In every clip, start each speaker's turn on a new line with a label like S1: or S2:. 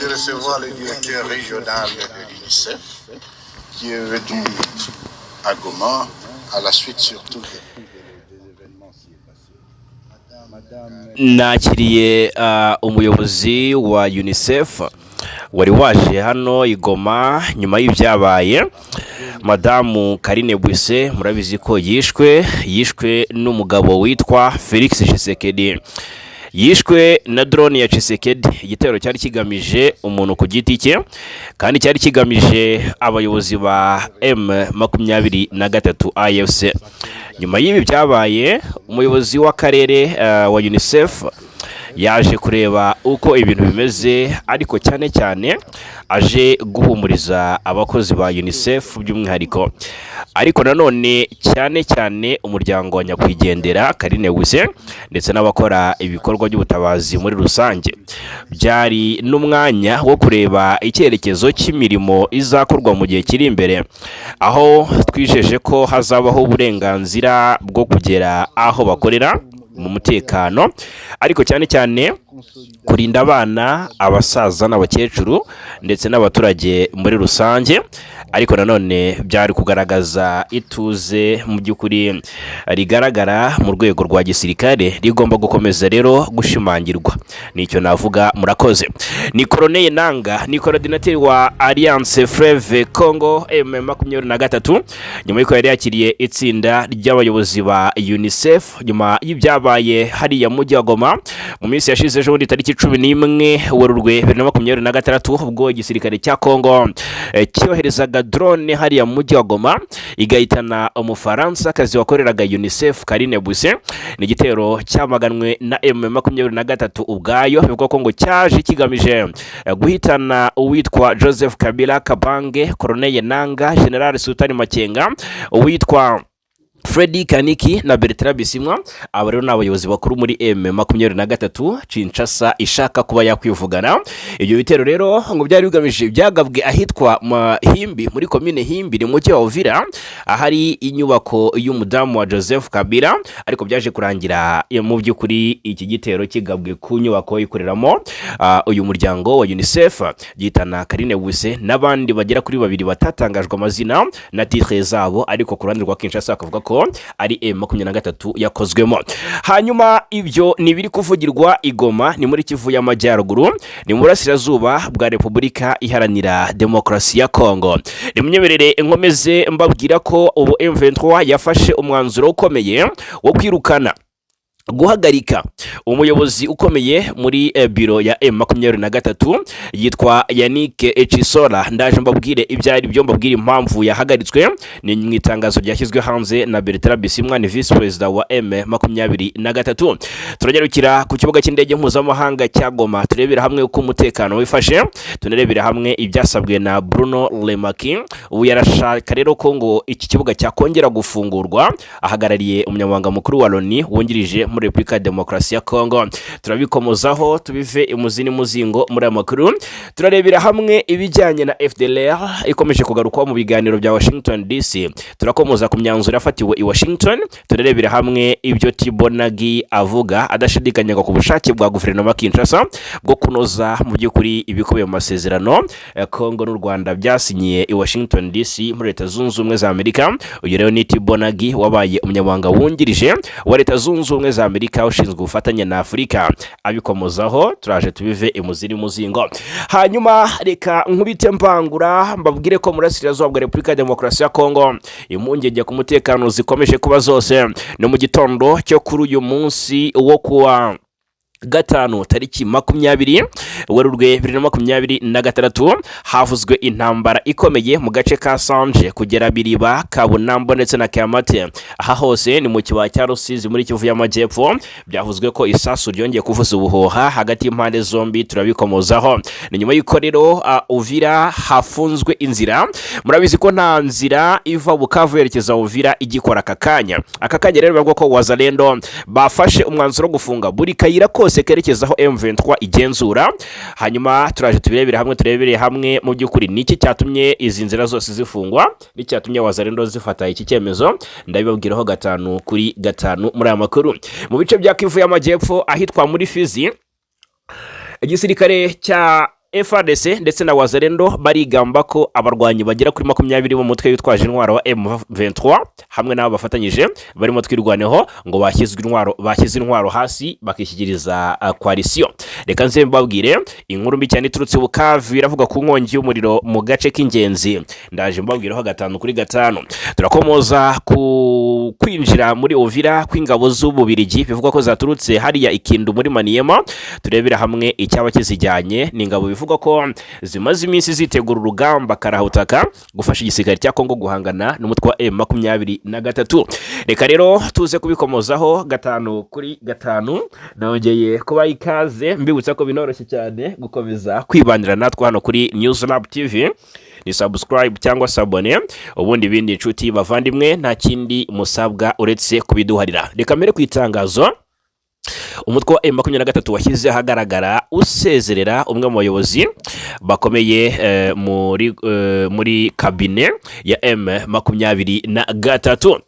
S1: de recevoir le directeur régional de l'UNICEF qui est venu à Goma à la suite surtout des événements qui est passé. Madame
S2: Nakiriye umuyobozi wa UNICEF wari waje hano i Goma nyuma y'ibyabaye. Madamu Karine Buisset, murabizi ko yishwe n'umugabo witwa Felix Tshisekedi, yishwe na drone ya Tshisekedi. Igitero cyari kigamije umuntu ku giti cye kandi cyari kigamije abayobozi ba M23 AFC. Nyuma y'ibi byabaye, umuyobozi w'akarere wa UNICEF yaje kureba uko ibintu bimeze, ariko cyane cyane aje guhumuriza abakozi ba UNICEF by'umwihariko, ariko nanone cyane cyane umuryango wa nyakwigendera Karine Buisset ndetse n'abakora ibikorwa by'ubutabazi muri rusange. Byari n'umwanya wo kureba icyerekezo cy'imirimo izakorwa mu gihe kiri imbere, aho twijeje ko hazabaho uburenganzira bwo kugera aho bakorera mu mutekano, ariko cyane cyane kurinda abana, abasaza n'abakecuru ndetse n'abaturage muri rusange. Ariko nanone byari kugaragaza ituze mu by'ukuri rigaragara mu rwego rwa gisirikare, rigomba gukomeza rero gushimangirwa. Nicyo navuga, murakoze. Ni Corneille Nanga, ni coordinateur wa Alliance Fleuve Congo M23, nyuma y'uko yari yakiriye itsinda ry'abayobozi ba UNICEF nyuma y'ibyabaye hariya mu mujyi wa Goma mu minsi yashize, ejo bundi tariki 11 Werurwe 2026, ubwo igisirikare cya Congo cyoherezaga drone hariya mu mujyi wa Goma igahitana Umufaransa kazi wakoreraga UNICEF, Karine Buisset. Ni igitero cyamaganwe na M23 ubwayo, bivugwa ko ngo cyaje kigamije guhitana uwitwa Joseph Kabila Kabange, Corneille Nanga, General Sultani Makenga, uwitwa Freddy Kaniki na Bertrand Bisimwa. Aba rero ni abayobozi bakuru muri M23 Kinshasa ishaka kuba yakwivugana. Ibyo bitero rero ngo byari bigamije, byagabwe ahitwa Himbi, muri komine Himbi, ni mujyi wa Uvira, ahari inyubako y'umudamu wa Joseph Kabila, ariko byaje kurangira mu by'ukuri iki gitero kigabwe ku nyubako ikoreramo uyu muryango wa UNICEF, gihitana Karine Buisset n'abandi bagera kuri babiri batatangajwe amazina na titre zabo, ariko ku ruhande rwa Kinshasa bakavuga ko ari M23 yakozwemo. Hanyuma ibyo ni ibiri kuvugirwa i Goma, ni muri Kivu y'Amajyaruguru, ni mu burasirazuba bwa Repubulika Iharanira Demokarasi ya Kongo. Nimunyemerere nkomeze mbabwira ko ubu M23 yafashe umwanzuro ukomeye wo kwirukana, guhagarika umuyobozi ukomeye muri biro ya M23 yitwa Yannick Chisora. Ndaje mbabwire ibyo ari byo, mbabwire impamvu yahagaritswe. Ni mu itangazo ryashyizwe hanze na Bertrand Bisimwa, ni vice perezida wa M23. Turanyarukira ku kibuga cy'indege mpuzamahanga cya Goma, turebera hamwe uko umutekano wifashe, tunarebera hamwe ibyasabwe na Bruno Lemaki. Ubu yarashaka rero ko ngo iki kibuga cyakongera gufungurwa, ahagarariye umunyamabanga mukuru wa Loni wungirije muri Repubulika ya Demokarasi ya Kongo. Turabikomozaho, tubive imuzi n'umuzingo muri aya makuru. Turarebera hamwe ibijyanye na FDLR ikomeje kugarukwaho mu biganiro bya Washington DC. Turakomoza ku myanzuro yafatiwe i Washington, turarebera hamwe ibyo Tibor Nagy avuga adashidikanya ku bushake bwa guverinoma Kinshasa bwo kunoza mu by'ukuri ibikubiye mu masezerano Kongo n'u Rwanda byasinyiye i Washington DC muri Leta Zunze Ubumwe za Amerika. Uyu rero ni Tibor Nagy wabaye umunyamabanga wungirije wa Leta Zunze Ubumwe za Amerika ushinzwe ubufatanye na Afurika. Abikomozaho, turaje tubive imuzi n'umuzingo. Hanyuma reka nkubite mbangura mbabwire ko murasirazuba bwa Repubulika ya Demokarasi ya Kongo impungenge ku mutekano zikomeje kuba zose. Ni mu gitondo cyo kuri uyu munsi wo kuwa gatanu tariki 20 Werurwe 2026, havuzwe intambara ikomeye mu gace ka Sanje kugera Biriba, Kabunambo ndetse na Kamate. Aha hose ni mu kibaya cya Rusizi muri Kivu y'Amajyepfo. Byavuzwe ko isasu ryongeye kuvuza ubuhuha hagati y'impande zombi, turabikomozaho. Ni nyuma y'uko rero Uvira hafunzwe inzira. Murabizi ko nta nzira iva Bukavu yerekeza Uvira igikora aka kanya. Aka kanya rero bivugwa ko Wazalendo bafashe umwanzuro wo gufunga buri kayira kose kerekeza aho M23 igenzura. Hanyuma turaje tubirebere hamwe, turebere hamwe mu by'ukuri niki cyatumye izi nzira zose zifungwa, n'icyatumye Wazalendo zifata iki cyemezo. Ndabibabwiraho gatanu kuri gatanu muri aya makuru. Mu bice bya Kivu y'Amajyepfo ahitwa muri Fizi, igisirikare cya FARDC ndetse na Wazalendo barigamba ko abarwanyi bagera kuri 20 mu mutwe witwaje intwaro wa M23 hamwe n'abo bafatanyije barimo Twirwaneho ngo bashyize intwaro hasi bakishyikiriza coalition. Reka nze mbabwire inkuru mbi cyane iturutse Bukavu, iravuga ku nkongi y'umuriro mu gace k'ingenzi. Ndaje mbabwireho gatanu kuri gatanu. Turakomoza ku kwinjira muri Uvira kw'ingabo z'Ububirigi bivugwa ko zaturutse hariya Ikindu muri Maniema. Turebera hamwe icyaba kizijyanye. Ni ingabo bivugwa ko zimaze iminsi zitegura urugamba karahutaka gufasha igisirikare cya Kongo guhangana n'umutwe wa M23. Reka rero tuze kubikomozaho gatanu kuri gatanu. Nongeye kubaha ikaze, mbibutsa ko binoroshye cyane gukomeza kwibanira natwe hano kuri News Lab TV. Ni subscribe cyangwa s'abonner, ubundi ibindi, inshuti bavandimwe, nta kindi musabwa uretse kubiduharira. Reka mbere ku itangazo umutwe wa M23 washyize ahagaragara usezerera umwe mu bayobozi bakomeye muri cabinet ya M23.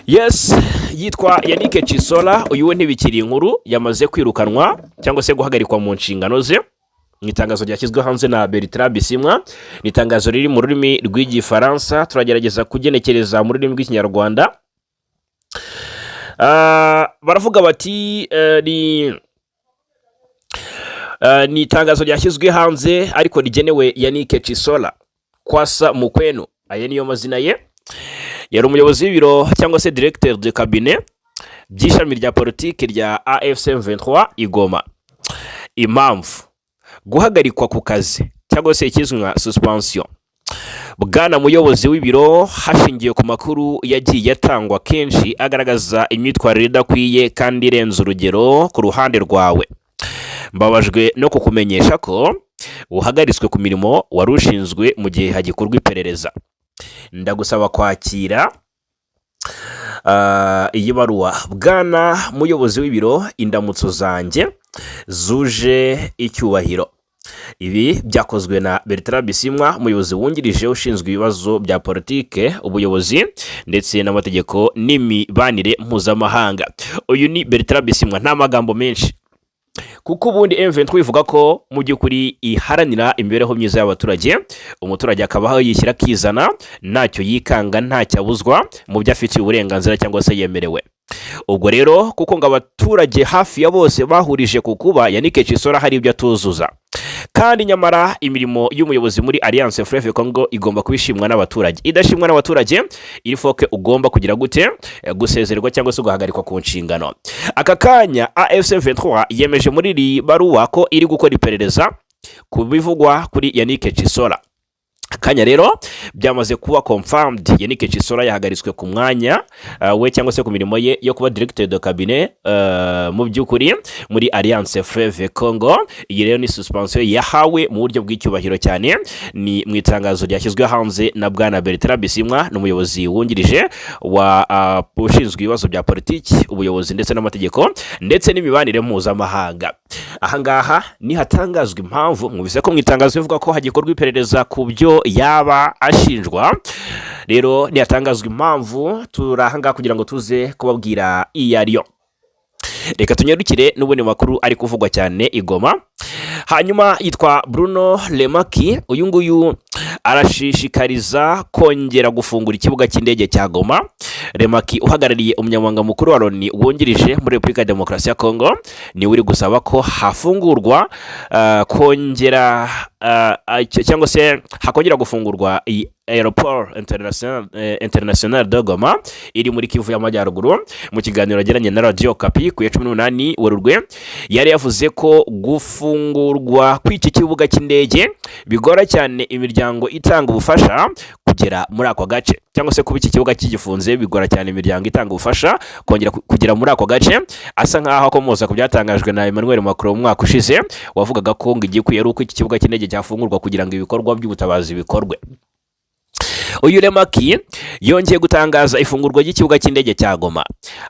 S2: Yes, yitwa Yannick Chisola. Uyu we ntibikiri inkuru, yamaze kwirukanwa cyangwa se guhagarikwa mu nshingano ze mu itangazo ryashyizwe hanze na Bertrand Bisimwa. Ni itangazo riri mu rurimi rw'Igifaransa, turagerageza kugenekereza mu rurimi rw'Ikinyarwanda. Baravuga bati ni itangazo ryashyizwe hanze ariko rigenewe Yannick Chisola Kwasa Mukwenu. Aya niyo mazina ye. Yari umuyobozi w'ibiro cyangwa se directeur de cabinet by'ishami rya politiki rya AFC M23 i Goma. Impamvu guhagarikwa ku kazi cyangwa se ikizwi nka suspension: "Bwana muyobozi w'ibiro, hashingiwe ku makuru yagiye atangwa kenshi agaragaza imyitwarire idakwiye kandi irenze urugero ku ruhande rwawe, mbabajwe no kukumenyesha ko uhagaritswe ku mirimo wari ushinzwe mu gihe hagikorwa iperereza. Ndagusaba kwakira iyi baruwa. Bwana muyobozi w'ibiro, indamutso zanjye zuje icyubahiro." Ibi byakozwe na Bertrand Bisimwa, umuyobozi wungirije ushinzwe ibibazo bya politike, ubuyobozi ndetse n'amategeko n'imibanire mpuzamahanga. Uyu ni Bertrand Bisimwa. Nta magambo menshi, kuko ubundi M23 ivuga ko mu by'ukuri iharanira imibereho myiza y'abaturage, umuturage akabaho yishyira akizana, ntacyo yikanga, ntacyo abuzwa mu byo afitiye uburenganzira cyangwa se yemerewe. Ubwo rero kuko ngo abaturage hafi ya bose bahurije ku kuba Yannick Chisora hari ibyo atuzuza, kandi nyamara imirimo y'umuyobozi muri Alliance Fleuve Congo igomba kubishimwa n'abaturage, idashimwa n'abaturage il faut que ugomba kugira gute? Gusezererwa cyangwa se ugahagarikwa ku nshingano. Aka kanya AFC 23 yemeje muri iri baruwa ko iri gukora iperereza ku bivugwa kuri Yannick Chisora. Akanya rero byamaze kuba confirmed, Yannick Chisora yahagaritswe ku mwanya we cyangwa se ku mirimo ye yo kuba directeur de cabinet mu by'ukuri muri Alliance Fleuve Congo. Iyi rero ni suspension yahawe mu buryo bw'icyubahiro cyane. Ni mu itangazo ryashyizwe hanze na bwana Bertrand Bisimwa, n'umuyobozi wungirije wa ushinzwe ibibazo bya politiki, ubuyobozi ndetse n'amategeko ndetse n'imibanire mpuzamahanga. Ahangaha nihatangazwa impamvu. Mwumvise ko mu itangazo bivuga ko hagikorwa iperereza ku byo yaba ashinjwa. Rero nihatangazwa impamvu, turi ahangaha kugira ngo tuze kubabwira iyo ariyo. Reka tunyarukire n'ubundi makuru ari kuvugwa cyane i Goma. Hanyuma yitwa Bruno Lemaki. Uyu nguyu arashishikariza kongera gufungura ikibuga cy'indege cya Goma. Lemaki, uhagarariye umunyamabanga mukuru wa Loni wungirije muri Repubulika ya Demokarasi ya Kongo, niwe uri gusaba ko hafungurwa kongera cyangwa se hakongera gufungurwa iyi aéroport international de Goma iri muri Kivu y'Amajyaruguru. Mu kiganiro yagiranye na Radio Okapi ku ya 18 Werurwe, yari yavuze ko gufungurwa kw'iki kibuga cy'indege bigora cyane imiryango itanga ubufasha kugera muri ako gace, cyangwa se kuba iki kibuga kigifunze bigora cyane imiryango itanga ubufasha kongera kugera muri ako gace. Asa nkaho akomoza ku byatangajwe na Emmanuel Macron mu mwaka ushize, wavugaga ko ngo igikwiye ari uko iki kibuga cy'indege cyafungurwa kugira ngo ibikorwa by'ubutabazi bikorwe. Uyu Remaki yongeye gutangaza ifungurwa ry'ikibuga cy'indege cya Goma,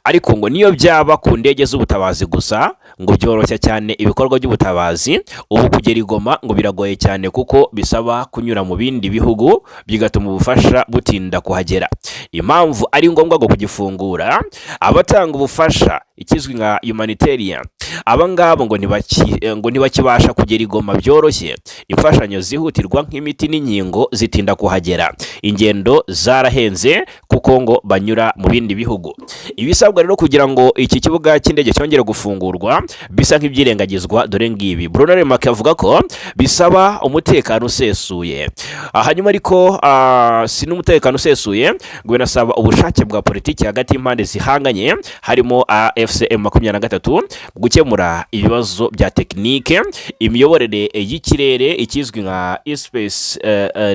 S2: ariko ngo niyo byaba ku ndege z'ubutabazi gusa, ngo byoroshya cyane ibikorwa by'ubutabazi. Ubu kugera i Goma ngo biragoye cyane, kuko bisaba kunyura mu bindi bihugu, bigatuma ubufasha butinda kuhagera. Impamvu ari ngombwa ngo kugifungura, abatanga ubufasha, ikizwi nka humanitarian, aba ngabo ngo ntibakibasha kugera i Goma byoroshye. Imfashanyo zihutirwa nk'imiti n'inkingo zitinda kuhagera, ingendo zarahenze kuko ngo banyura mu bindi bihugu. Ibisabwa rero kugira ngo iki kibuga cy'indege cyongere gufungurwa bisa nk'ibyirengagizwa. Dore ngibi: Bruno Remarque avuga ko bisaba umutekano usesuye. Hanyuma ariko si n'umutekano usesuye ngo, binasaba ubushake bwa politiki hagati y'impande zihanganye, harimo AFC M23, gukemura ibibazo bya tekinike, imiyoborere y'ikirere, ikizwi nka espace,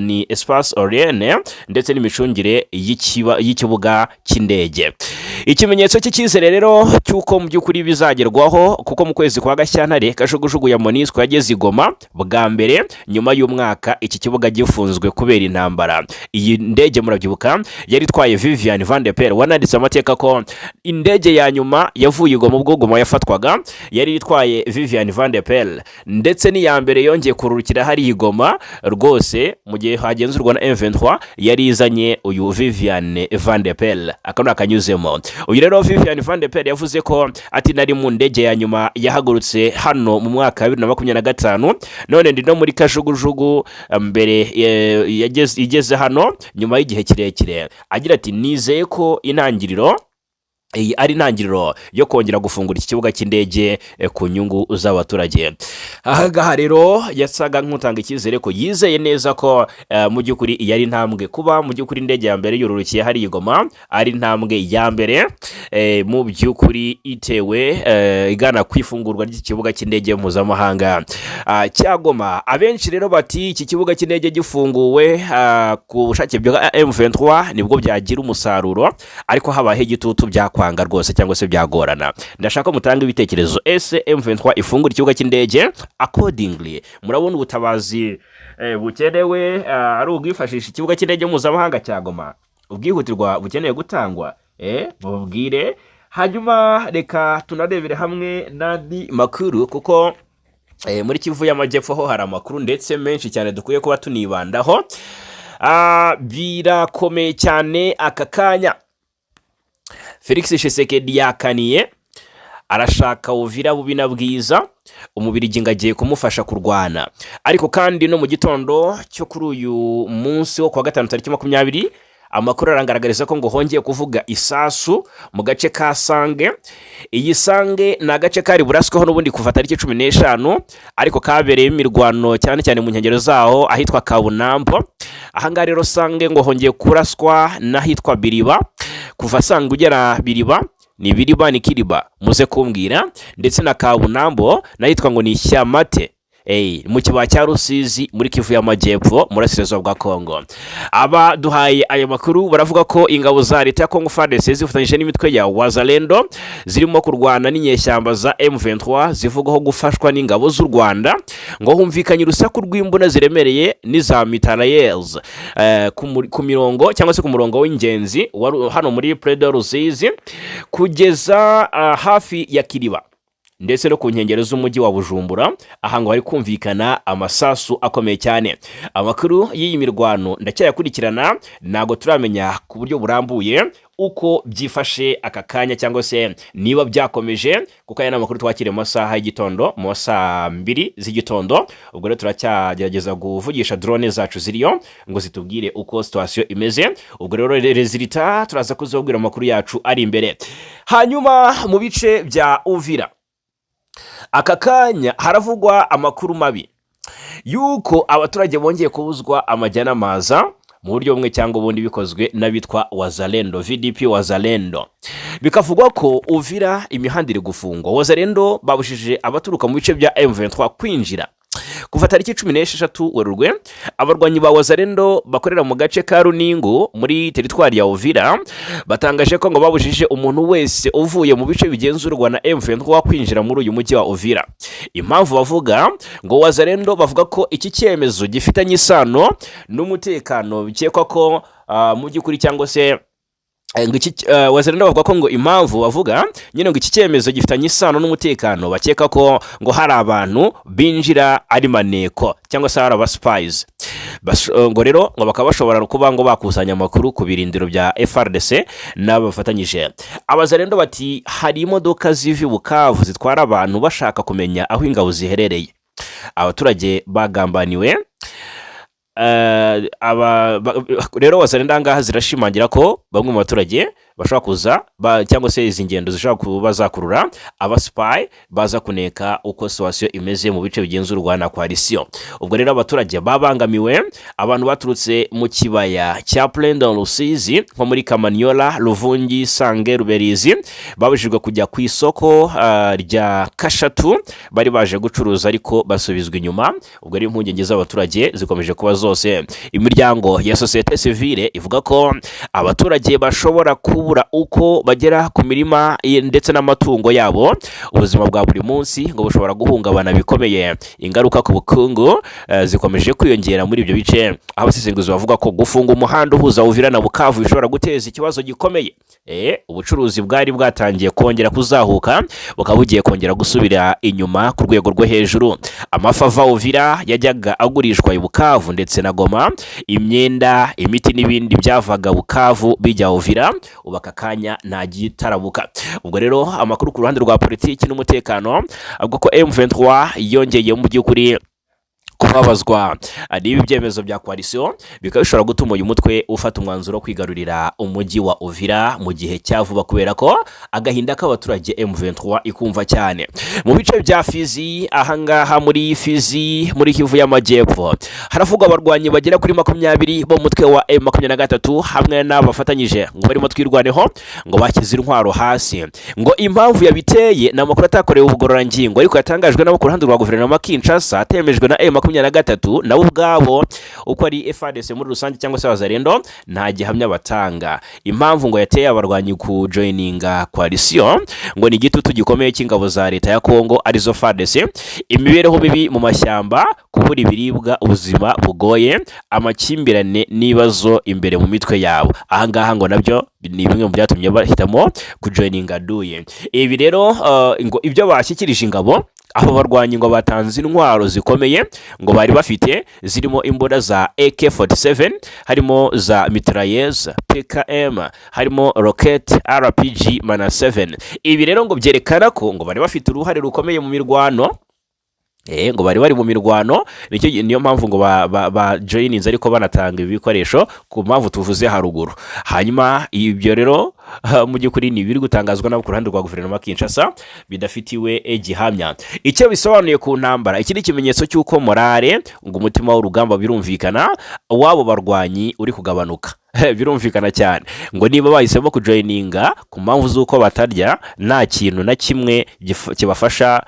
S2: ni espace aérien, ndetse n'imicungire y'ikibuga cy'indege. Ikimenyetso cy'icyizere rero cy'uko mu by'ukuri bizagerwaho, kuko mu kwezi kwa Gashyantare kajugujugu ya MONUSCO yageze i Goma bwa mbere nyuma y'umwaka iki kibuga gifunzwe kubera intambara. Iyi ndege murabyibuka yari itwaye Vivian Van de Perre, wananditse amateka ko indege ya nyuma yavuye i Goma ubwo Goma yafatwaga yari itwaye Vivian Van de Perre, ndetse n'iya mbere yongeye kururukira hariya i Goma rwose mu gihe hagenzurwa na M23 yari izanye uyu Vivian Van de Perre. Aka ni akanyuzemo. Uyu rero Vivian Van de Perre yavuze ko ati: "Nari mu ndege ya nyuma yahagurutse hano mu mwaka wa 2025, none ndi no muri kajugujugu mbere igeze hano nyuma y'igihe kirekire." Agira ati: "Nizeye ko intangiriro iyi ari intangiriro yo kongera gufungura iki kibuga cy'indege ku nyungu z'abaturage." Aha ngaha rero yasaga nk'utanga icyizere ko yizeye neza ko mu by'ukuri iyi ari intambwe, kuba mu by'ukuri indege ya mbere yururukiye hariya i Goma ari intambwe ya mbere mu by'ukuri itewe igana ku ifungurwa ry'ikibuga cy'indege mpuzamahanga cya Goma. Abenshi rero bati iki kibuga cy'indege gifunguwe ku bushake bwa M23 nibwo byagira umusaruro, ariko habayeho igitutu byakwanga rwose cyangwa se byagorana. Ndashaka ko mutanga ibitekerezo. Ese M23 ifungura ikibuga cy'indege, accordingly murabona ubutabazi bukenewe ari ubwifashisha ikibuga cy'indege mpuzamahanga cya Goma? Ubwihutirwa bukeneye gutangwa, mubabwire. Hanyuma reka tunarebere hamwe n'andi makuru, kuko muri Kivu y'Amajyepfo ho hari amakuru ndetse menshi cyane dukwiye kuba tunibandaho. Birakomeye cyane aka kanya. Felix Tshisekedi yakaniye, arashaka Uvira bubi na bwiza. Umubirigi ngo agiye kumufasha kurwana. Ariko kandi no mu gitondo cyo kuri uyu munsi wo kuwa gatanu tariki 20, amakuru arangaragariza ko ngo hongeye kuvuga isasu mu gace ka Sange. Iyi Sange ni agace kari burasweho n'ubundi kuva tariki 15, ariko kabereyemo imirwano cyane cyane mu nkengero zaho ahitwa Kabunambo. Ahangaha rero Sange ngo hongeye kuraswa n'ahitwa Biriba. Kuva Sange ugera Biriba, ni Biriba ni Kiriba, muze kumbwira, ndetse na Kabunambo n'ahitwa ngo ni Shyamate, mu kibaya cya Rusizi muri Kivu y'Amajyepfo, murasirazuba bwa Kongo. Abaduhaye ayo makuru baravuga ko ingabo za leta ya Kongo FARDC zifatanyije n'imitwe ya Wazalendo zirimo kurwana n'inyeshyamba za M23 zivugwaho gufashwa n'ingabo z'u Rwanda, ngo humvikanye urusaku rw'imbunda ziremereye n'iza mitrailleuses ku mirongo cyangwa se ku murongo w'ingenzi hano muri Plaine de Rusizi kugeza hafi ya Kiriba ndetse no ku nkengero z'umujyi wa Bujumbura. Aha ngo hari kumvikana amasasu akomeye cyane. Amakuru y'iyi mirwano ndacyayakurikirana, ntabwo turamenya ku buryo burambuye uko byifashe aka kanya cyangwa se niba byakomeje, kuko aya ni amakuru twakiriye mu masaha y'igitondo, mu saa 2 z'igitondo. Ubwo rero turacyagerageza kuvugisha drone zacu ziriyo ngo zitubwire uko situation imeze. Ubwo rero résultat turaza kuzabwira amakuru yacu ari imbere. Hanyuma mu bice bya Uvira aka kanya haravugwa amakuru mabi yuko abaturage bongeye kubuzwa amajya n'amaza mu buryo bumwe cyangwa ubundi, bikozwe n'abitwa Wazalendo, VDP Wazalendo. Bikavugwa ko Uvira imihanda iri gufungwa, Wazalendo babujije abaturuka mu bice bya M23 kwinjira. Kuva tariki 16 Werurwe, abarwanyi ba Wazalendo bakorera mu gace ka Runingu muri teritwari ya Uvira batangaje ko ngo babujije umuntu wese uvuye mu bice bigenzurwa na M23 kwinjira muri uyu mujyi wa Uvira. Impamvu bavuga ngo Wazalendo bavuga ko iki cyemezo gifitanye isano n'umutekano, bikekwa ko mu by'ukuri cyangwa se ngo iki Wazalendo bavuga ko ngo impamvu bavuga nyine ngo iki cyemezo gifitanye isano n'umutekano, bakeka ko ngo hari abantu binjira ari maneko cyangwa se hari aba spies. Ngo rero ngo bakaba bashobora kuba ngo bakusanya amakuru ku birindiro bya FARDC n'abafatanyije. Abazalendo bati hari imodoka ziva i Bukavu zitwara abantu bashaka kumenya aho ingabo ziherereye. Abaturage bagambaniwe. Rero Wazalendo ahangaha zirashimangira ko bamwe mu baturage bashobora kuza cyangwa se izi ngendo zishobora kuba zakurura abasipayi baza kuneka uko situation imeze mu bice bigenzurwa na coalition. Ubwo rero abaturage babangamiwe, abantu baturutse mu kibaya cya Plaine Rusizi nko muri Kamanyola, Ruvungi, Sange, Ruberizi babujijwe kujya ku isoko rya Kashatu bari baje gucuruza, ariko basubizwa inyuma. Ubwo rero impungenge z'abaturage zikomeje kuba zose. Imiryango ya société civile ivuga ko abaturage bashobora kubura uko bagera ku mirima ndetse n'amatungo yabo. Ubuzima bwa buri munsi ngo bushobora guhungabana bikomeye. Ingaruka ku bukungu zikomeje kwiyongera muri ibyo bice, aho abasesenguzi bavuga ko gufunga umuhanda uhuza Uvira na Bukavu bishobora guteza ikibazo gikomeye. Ubucuruzi bwari bwatangiye kongera kuzahuka bukaba bugiye kongera gusubira inyuma ku rwego rwo hejuru. Amafi ava Uvira yajyaga agurishwa i Bukavu ndetse na Goma, imyenda, imiti n'ibindi byavaga Bukavu bijya Uvira, ubu aka kanya nta gitarabuka. Ubwo rero amakuru ku ruhande rwa politiki n'umutekano avuga ko M23 yongeye mu by'ukuri kubabazwa n'ibi byemezo bya coalition, bikaba bishobora gutuma uyu mutwe ufata umwanzuro wo kwigarurira umujyi wa Uvira mu gihe cya vuba, kubera ko agahinda k'abaturage M23 ikumva cyane. Mu bice bya Fizi, ahangaha muri Fizi muri Kivu y'Amajyepfo, haravugwa abarwanyi bagera kuri 20 bo mu mutwe wa M23 hamwe n'abafatanyije ngo barimo Twirwaneho, ngo bashyize intwaro hasi. Ngo impamvu yabiteye ni amakuru atakorewe ubugororangingo, ariko yatangajwe nabo ku ruhande rwa guverinoma Kinshasa, atemejwe na M23 nabo ubwabo uko ari FARDC muri rusange cyangwa se Wazalendo, nta gihamya batanga. Impamvu ngo yateye abarwanyi ku joininga coalition ngo ni igitutu gikomeye cy'ingabo za leta ya Kongo arizo FARDC, imibereho mibi mu mashyamba, kubura ibiribwa, ubuzima bugoye, amakimbirane n'ibibazo imbere mu mitwe yabo. Ahangaha ngo nabyo ni bimwe mu byatumye bahitamo kujoininga duye. Ibi rero ngo ibyo bashyikirije ingabo, abo barwanyi ngo batanze intwaro zikomeye ngo bari bafite, zirimo imbunda za AK47, harimo za mitrailleuse PKM, harimo rocket RPG 7. Ibi rero ngo byerekana ko ngo bari bafite uruhare rukomeye mu mirwano. Ngo bari bari mu mirwano, nicyo niyo mpamvu ngo ba joininze, ariko banatanga ibi bikoresho ku mpamvu tuvuze haruguru. Hanyuma ibyo rero mu by'ukuri ni ibiri gutangazwa nabo ku ruhande rwa guverinoma Kinshasa bidafitiwe gihamya. Icyo bisobanuye ku ntambara, iki ni ikimenyetso cy'uko morale, ngo umutima w'urugamba, birumvikana, w'abo barwanyi uri kugabanuka. Birumvikana cyane ngo niba bahisemo kujoininga ku mpamvu z'uko batarya, nta kintu na kimwe kibafasha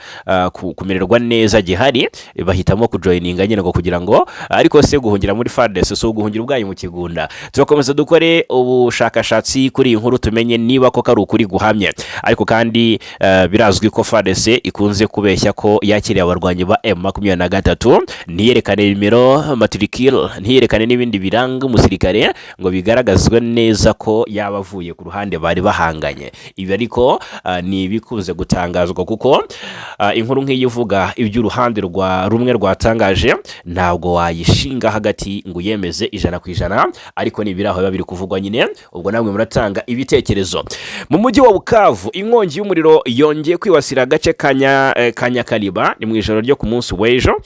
S2: kumererwa neza gihari, bahitamo kujoininga nyine ngo kugira ngo. Ariko se guhungira muri FARDC si uguhungira ubwayo mu kigunda? Turakomeza dukore ubushakashatsi kuri iyi nkuru, tumenye niba koko ari ukuri guhamye. Ariko kandi birazwi ko FARDC ikunze kubeshya ko yakiriye abarwanyi ba M23, ntiyerekane nimero matricule, ntiyerekane n'ibindi biranga umusirikare ngo bigaragazwe neza ko yaba avuye ku ruhande bari bahanganye. Ibi ariko ni ibikunze gutangazwa, kuko inkuru nk'iyi ivuga iby'uruhande rwa rumwe rwatangaje ntabwo wayishinga hagati ngo uyemeze 100%, ariko ni ibiri aho biba biri kuvugwa nyine. Ubwo namwe muratanga ibitekerezo. Mu mujyi wa Bukavu, inkongi y'umuriro yongeye kwibasira agace ka Nyakariba. Ni mu ijoro ryo ku munsi w'ejo,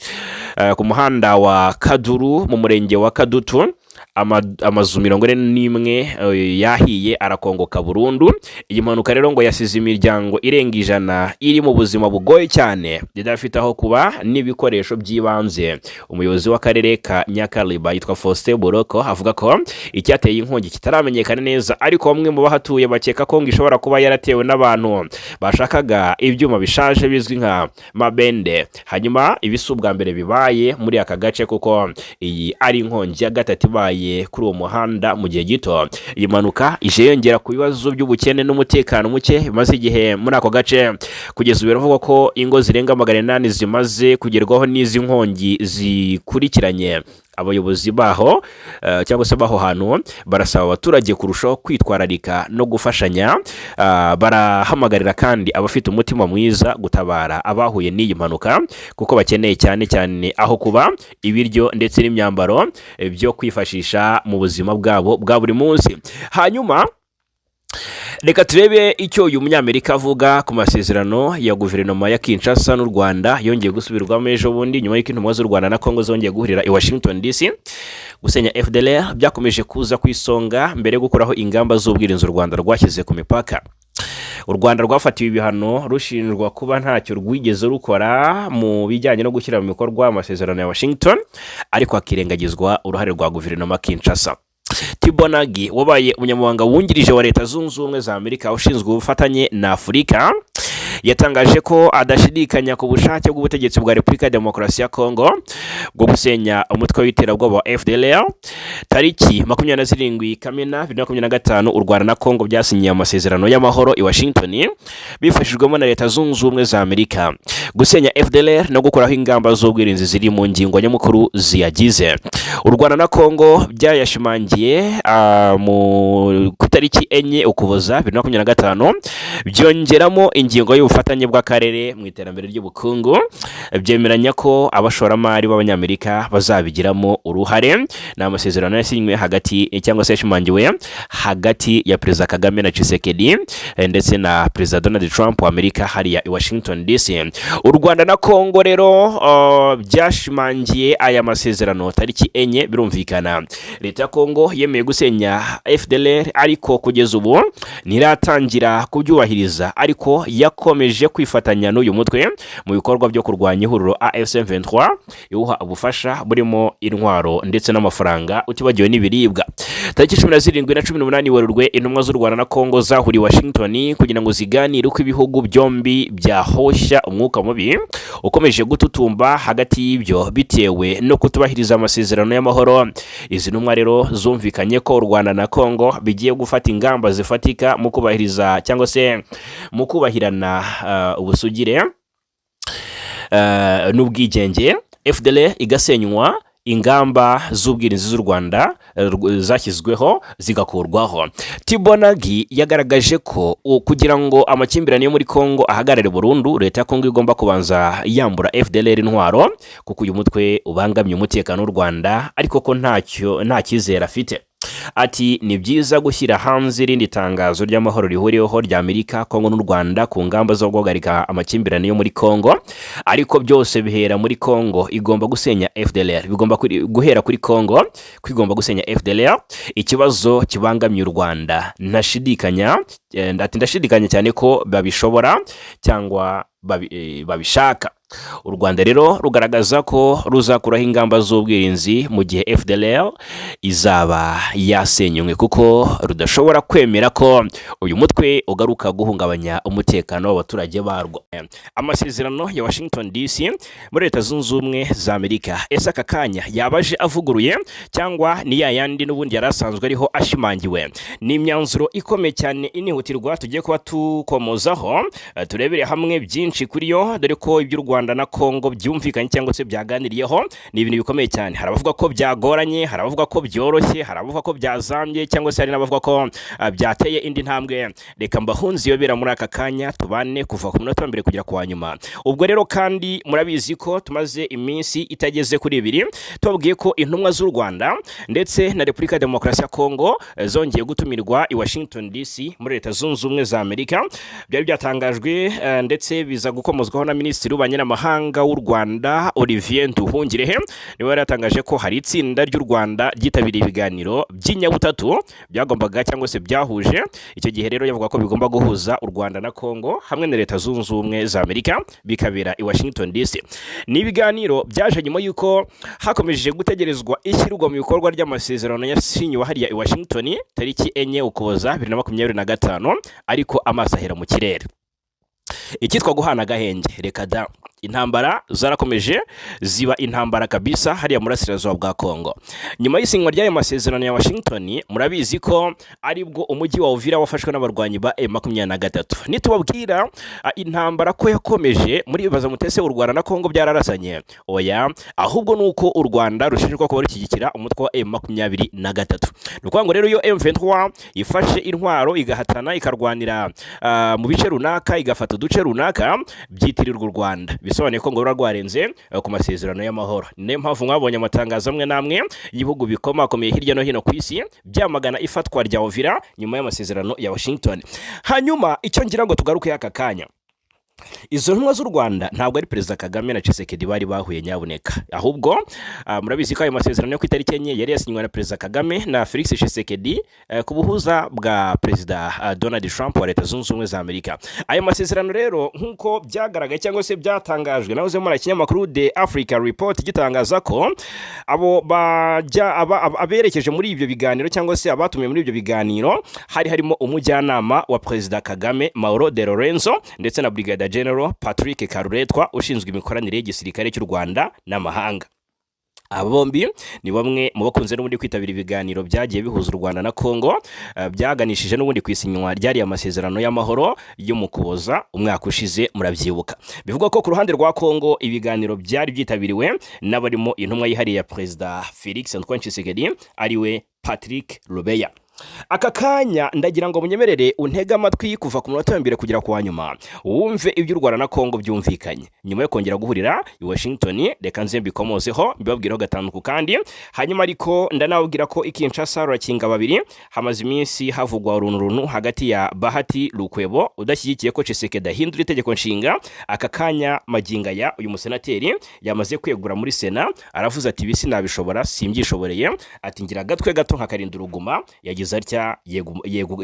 S2: ku muhanda wa Kaduru mu murenge wa Kadutu. Amazu 41 yahiye arakongoka burundu. Iyi mpanuka rero ngo yasize imiryango irenga 100 iri mu buzima bugoye cyane, idafite aho kuba n'ibikoresho by'ibanze. Umuyobozi w'akarere ka Nyakariba yitwa Faustin Boroko avuga ko icyateye inkongi kitaramenyekana neza, ariko bamwe mu bahatuye bakeka ko ngo ishobora kuba yaratewe n'abantu bashakaga ibyuma bishaje bizwi nka mabende. Hanyuma ibi si ubwa mbere bibaye muri aka gace, kuko iyi ari inkongi ya gatatu ibaye kuri uwo muhanda mu gihe gito. Iyi mpanuka ije yongera ku bibazo by'ubukene n'umutekano muke bimaze igihe muri ako gace. Kugeza ubu biravugwa ko ingo zirenga 800 zimaze kugerwaho n'izi nkongi zikurikiranye. Abayobozi baho cyangwa se baho hantu barasaba abaturage kurushaho kwitwararika no gufashanya. Barahamagarira kandi abafite umutima mwiza gutabara abahuye n'iyi mpanuka, kuko bakeneye cyane cyane aho kuba, ibiryo ndetse n'imyambaro byo kwifashisha mu buzima bwabo bwa buri munsi. Hanyuma reka turebe icyo uyu Munyamerika avuga ku masezerano ya guverinoma ya Kinshasa n'u Rwanda yongeye gusubirwamo ejo bundi, nyuma y'uko intumwa z'u Rwanda na Congo zongeye guhurira i Washington DC. Gusenya FDLR byakomeje kuza ku isonga mbere yo gukuraho ingamba z'ubwirinzi u Rwanda rwashyize ku mipaka. U Rwanda rwafatiwe ibihano rushinjwa kuba ntacyo rwigeze rukora mu bijyanye no gushyira mu bikorwa amasezerano ya Washington, ariko hakirengagizwa uruhare rwa guverinoma Kinshasa. Tibor Nagy, wabaye umunyamabanga wungirije wa Leta Zunze Ubumwe za Amerika ushinzwe ubufatanye na Afurika, yatangaje ko adashidikanya ku bushake bw'ubutegetsi bwa Repubulika ya Demokarasi ya Kongo bwo gusenya umutwe w'iterabwoba wa FDLR. Tariki 27 Kamena 2025, u Rwanda na Kongo byasinyiye amasezerano y'amahoro i Washington bifashijwemo na Leta Zunze Ubumwe za Amerika. Gusenya FDLR no gukuraho ingamba z'ubwirinzi ziri mu ngingo nyamukuru ziyagize. U Rwanda na Kongo byayashimangiye ku itariki 4 Ukuboza 2025, byongeramo ingingo y'ubufatanye bw'akarere mu iterambere ry'ubukungu, byemeranya ko abashoramari b'Abanyamerika bazabigiramo uruhare. Ni amasezerano yasinywe hagati, cyangwa se yashimangiwe hagati ya Perezida Kagame na Tshisekedi ndetse na Perezida Donald Trump wa Amerika hariya i Washington DC. U Rwanda na Kongo rero byashimangiye aya masezerano tariki 4. Birumvikana, leta ya Kongo yemeye gusenya FDLR, ariko kugeza ubu ntiratangira kubyubahiriza, ariko yakomeje kwifatanya n'uyu mutwe mu bikorwa byo kurwanya ihuriro AFC M23, iwuha ubufasha burimo intwaro ndetse n'amafaranga, utibagiwe n'ibiribwa. Tariki 17 na 18 Werurwe, intumwa z'u Rwanda na Kongo zahuriye Washington kugira ngo ziganire uko ibihugu byombi byahoshya umwuka mubi ukomeje gututumba hagati y'ibyo bitewe no kutubahiriza amasezerano y'amahoro. Izi ntumwa rero zumvikanye ko u Rwanda na Kongo bigiye gufata ingamba zifatika mu kubahiriza cyangwa se mu kubahirana ubusugire n'ubwigenge, FDLR igasenywa, ingamba z'ubwirinzi z'u Rwanda zashyizweho zigakurwaho. Tibor Nagy yagaragaje ko kugira ngo amakimbirane yo muri Kongo ahagarare burundu, leta ya Kongo igomba kubanza yambura FDLR intwaro, kuko uyu mutwe ubangamiye umutekano w'u Rwanda, ariko ko ntacyo nta cyizere afite. Ati: "Ni byiza gushyira hanze irindi tangazo ry'amahoro rihuriweho rya Amerika, Kongo n'u Rwanda ku ngamba zo guhagarika amakimbirane yo muri Kongo, ariko byose bihera muri Kongo, igomba gusenya FDLR. Bigomba guhera kuri Kongo ko igomba gusenya FDLR, ikibazo kibangamiye u Rwanda. Ntashidikanya," ati: "Ndashidikanya cyane ko babishobora cyangwa babishaka." U Rwanda rero rugaragaza ko ruzakuraho ingamba z'ubwirinzi mu gihe FDLR izaba yasenywe, kuko rudashobora kwemera ko uyu mutwe ugaruka guhungabanya umutekano w'abaturage barwo. Amasezerano ya Washington DC muri Leta Zunze Ubumwe za Amerika, ese aka kanya yabaje avuguruye cyangwa ni ya yandi n'ubundi yari asanzwe ariho ashimangiwe? Ni imyanzuro ikomeye cyane inihutirwa tugiye kuba tukomozaho, turebere hamwe byinshi kuri yo, dore ko iby'u Rwanda na Kongo byumvikanye cyangwa se byaganiriyeho ni ibintu bikomeye cyane. Hari abavuga ko byagoranye, hari abavuga ko byoroshye, hari abavuga ko byazambye, cyangwa se hari n'abavuga ko byateye indi ntambwe. Reka mbahunze iyobera muri aka kanya, tubane kuva ku munota wa mbere kugera ku wa nyuma. Ubwo rero kandi murabizi ko tumaze iminsi itageze kuri ibiri tubabwiye ko intumwa z'u Rwanda ndetse na Repubulika ya Demokarasi ya Kongo zongeye gutumirwa i Washington DC muri Leta Zunze Ubumwe za Amerika. Byari byatangajwe ndetse biza gukomozwaho na Minisitiri w'Ububanyi n'Amahanga w'u Rwanda, Olivier Nduhungirehe, niwe yari yatangaje ko hari itsinda ry'u Rwanda ryitabiriye ibiganiro by'inyabutatu byagombaga cyangwa se byahuje. Icyo gihe rero yavuga ko bigomba guhuza u Rwanda na Kongo hamwe na Leta Zunze Ubumwe za Amerika, bikabera i Washington DC. Ni ibiganiro byaje nyuma y'uko hakomeje gutegerezwa ishyirwa mu bikorwa ry'amasezerano yasinyiwe hariya i Washington tariki 4 Ukuboza 2025, ariko amaso ahera mu kirere. Icyitwa guhana agahenge, reka da. Intambara zarakomeje ziba intambara kabisa hariya murasirazuba bwa Kongo. Nyuma y'isinywa ry'ayo masezerano ya Washington, murabizi ko aribwo umujyi wa Uvira wafashwe n'abarwanyi ba M23. Nitubabwira intambara ko yakomeje, muribaza mutese u Rwanda na Kongo byararasanye? Oya, ahubwo ni uko u Rwanda rushinjwa kuba rushyigikira umutwe wa M23. Ni ukuvuga ngo rero iyo M23 ifashe intwaro, igahatana, ikarwanira mu bice runaka, igafata uduce runaka, byitirirwa u Rwanda, bisobanuye ko ngo ruba rwarenze ku masezerano y'amahoro. Ni nayo mpamvu mwabonye amatangazo amwe n'amwe y'ibihugu bikomakomeye hirya no hino ku isi byamagana ifatwa rya Uvira nyuma y'amasezerano ya Washington. Hanyuma icyo ngira ngo tugaruke aka kanya, izo ntumwa z'u Rwanda ntabwo ari Perezida Kagame na Tshisekedi bari bahuye, nyabuneka. Ahubwo murabizi ko ayo masezerano yo ku itariki 4 yari yasinywe na Perezida Kagame na Felix Tshisekedi ku buhuza bwa Perezida Donald Trump wa Leta Zunze Ubumwe za Amerika. Ayo masezerano rero, nk'uko byagaragaye cyangwa se byatangajwe nahoze muri ikinyamakuru The Africa Report gitangaza ko abo bajya aberekeje muri ibyo biganiro cyangwa se abatumiwe muri ibyo biganiro hari harimo umujyanama wa Perezida Kagame, Mauro de Lorenzo, ndetse na Brigadier General Patrick Karuretwa ushinzwe imikoranire y'igisirikare cy'u Rwanda n'amahanga. Aba bombi ni bamwe mu bakunze n'ubundi kwitabira ibiganiro byagiye bihuza u Rwanda na Congo, byaganishije n'ubundi ku isinywa ryariya masezerano y'amahoro yo mu Kuboza umwaka ushize, murabyibuka. Bivugwa ko ku ruhande rwa Congo ibiganiro byari byitabiriwe n'abarimo intumwa yihariye ya Perezida Felix Antoine Tshisekedi, ariwe Patrick Lubeya. Aka kanya ndagira ngo munyemerere untege amatwi kuva ku munota wa mbere kugera ku wa nyuma, wumve ibyo u Rwanda na Congo byumvikanye nyuma yo kongera guhurira i Washington. Reka nze mbikomozeho, mbibabwireho gatanu ku kandi. Hanyuma ariko ndanababwira ko i Kinshasa rurakinga babiri, hamaze iminsi havugwa uruntu runtu hagati ya Bahati Lukwebo udashyigikiye ko Tshisekedi ahindura itegeko nshinga. Aka kanya magingo aya uyu musenateri yamaze kwegura muri Sena, aravuze ati: "Ibi sinabishobora, simbyishoboreye." Ati: "Ngira agatwe gato nkakarinda uruguma." Yagize atya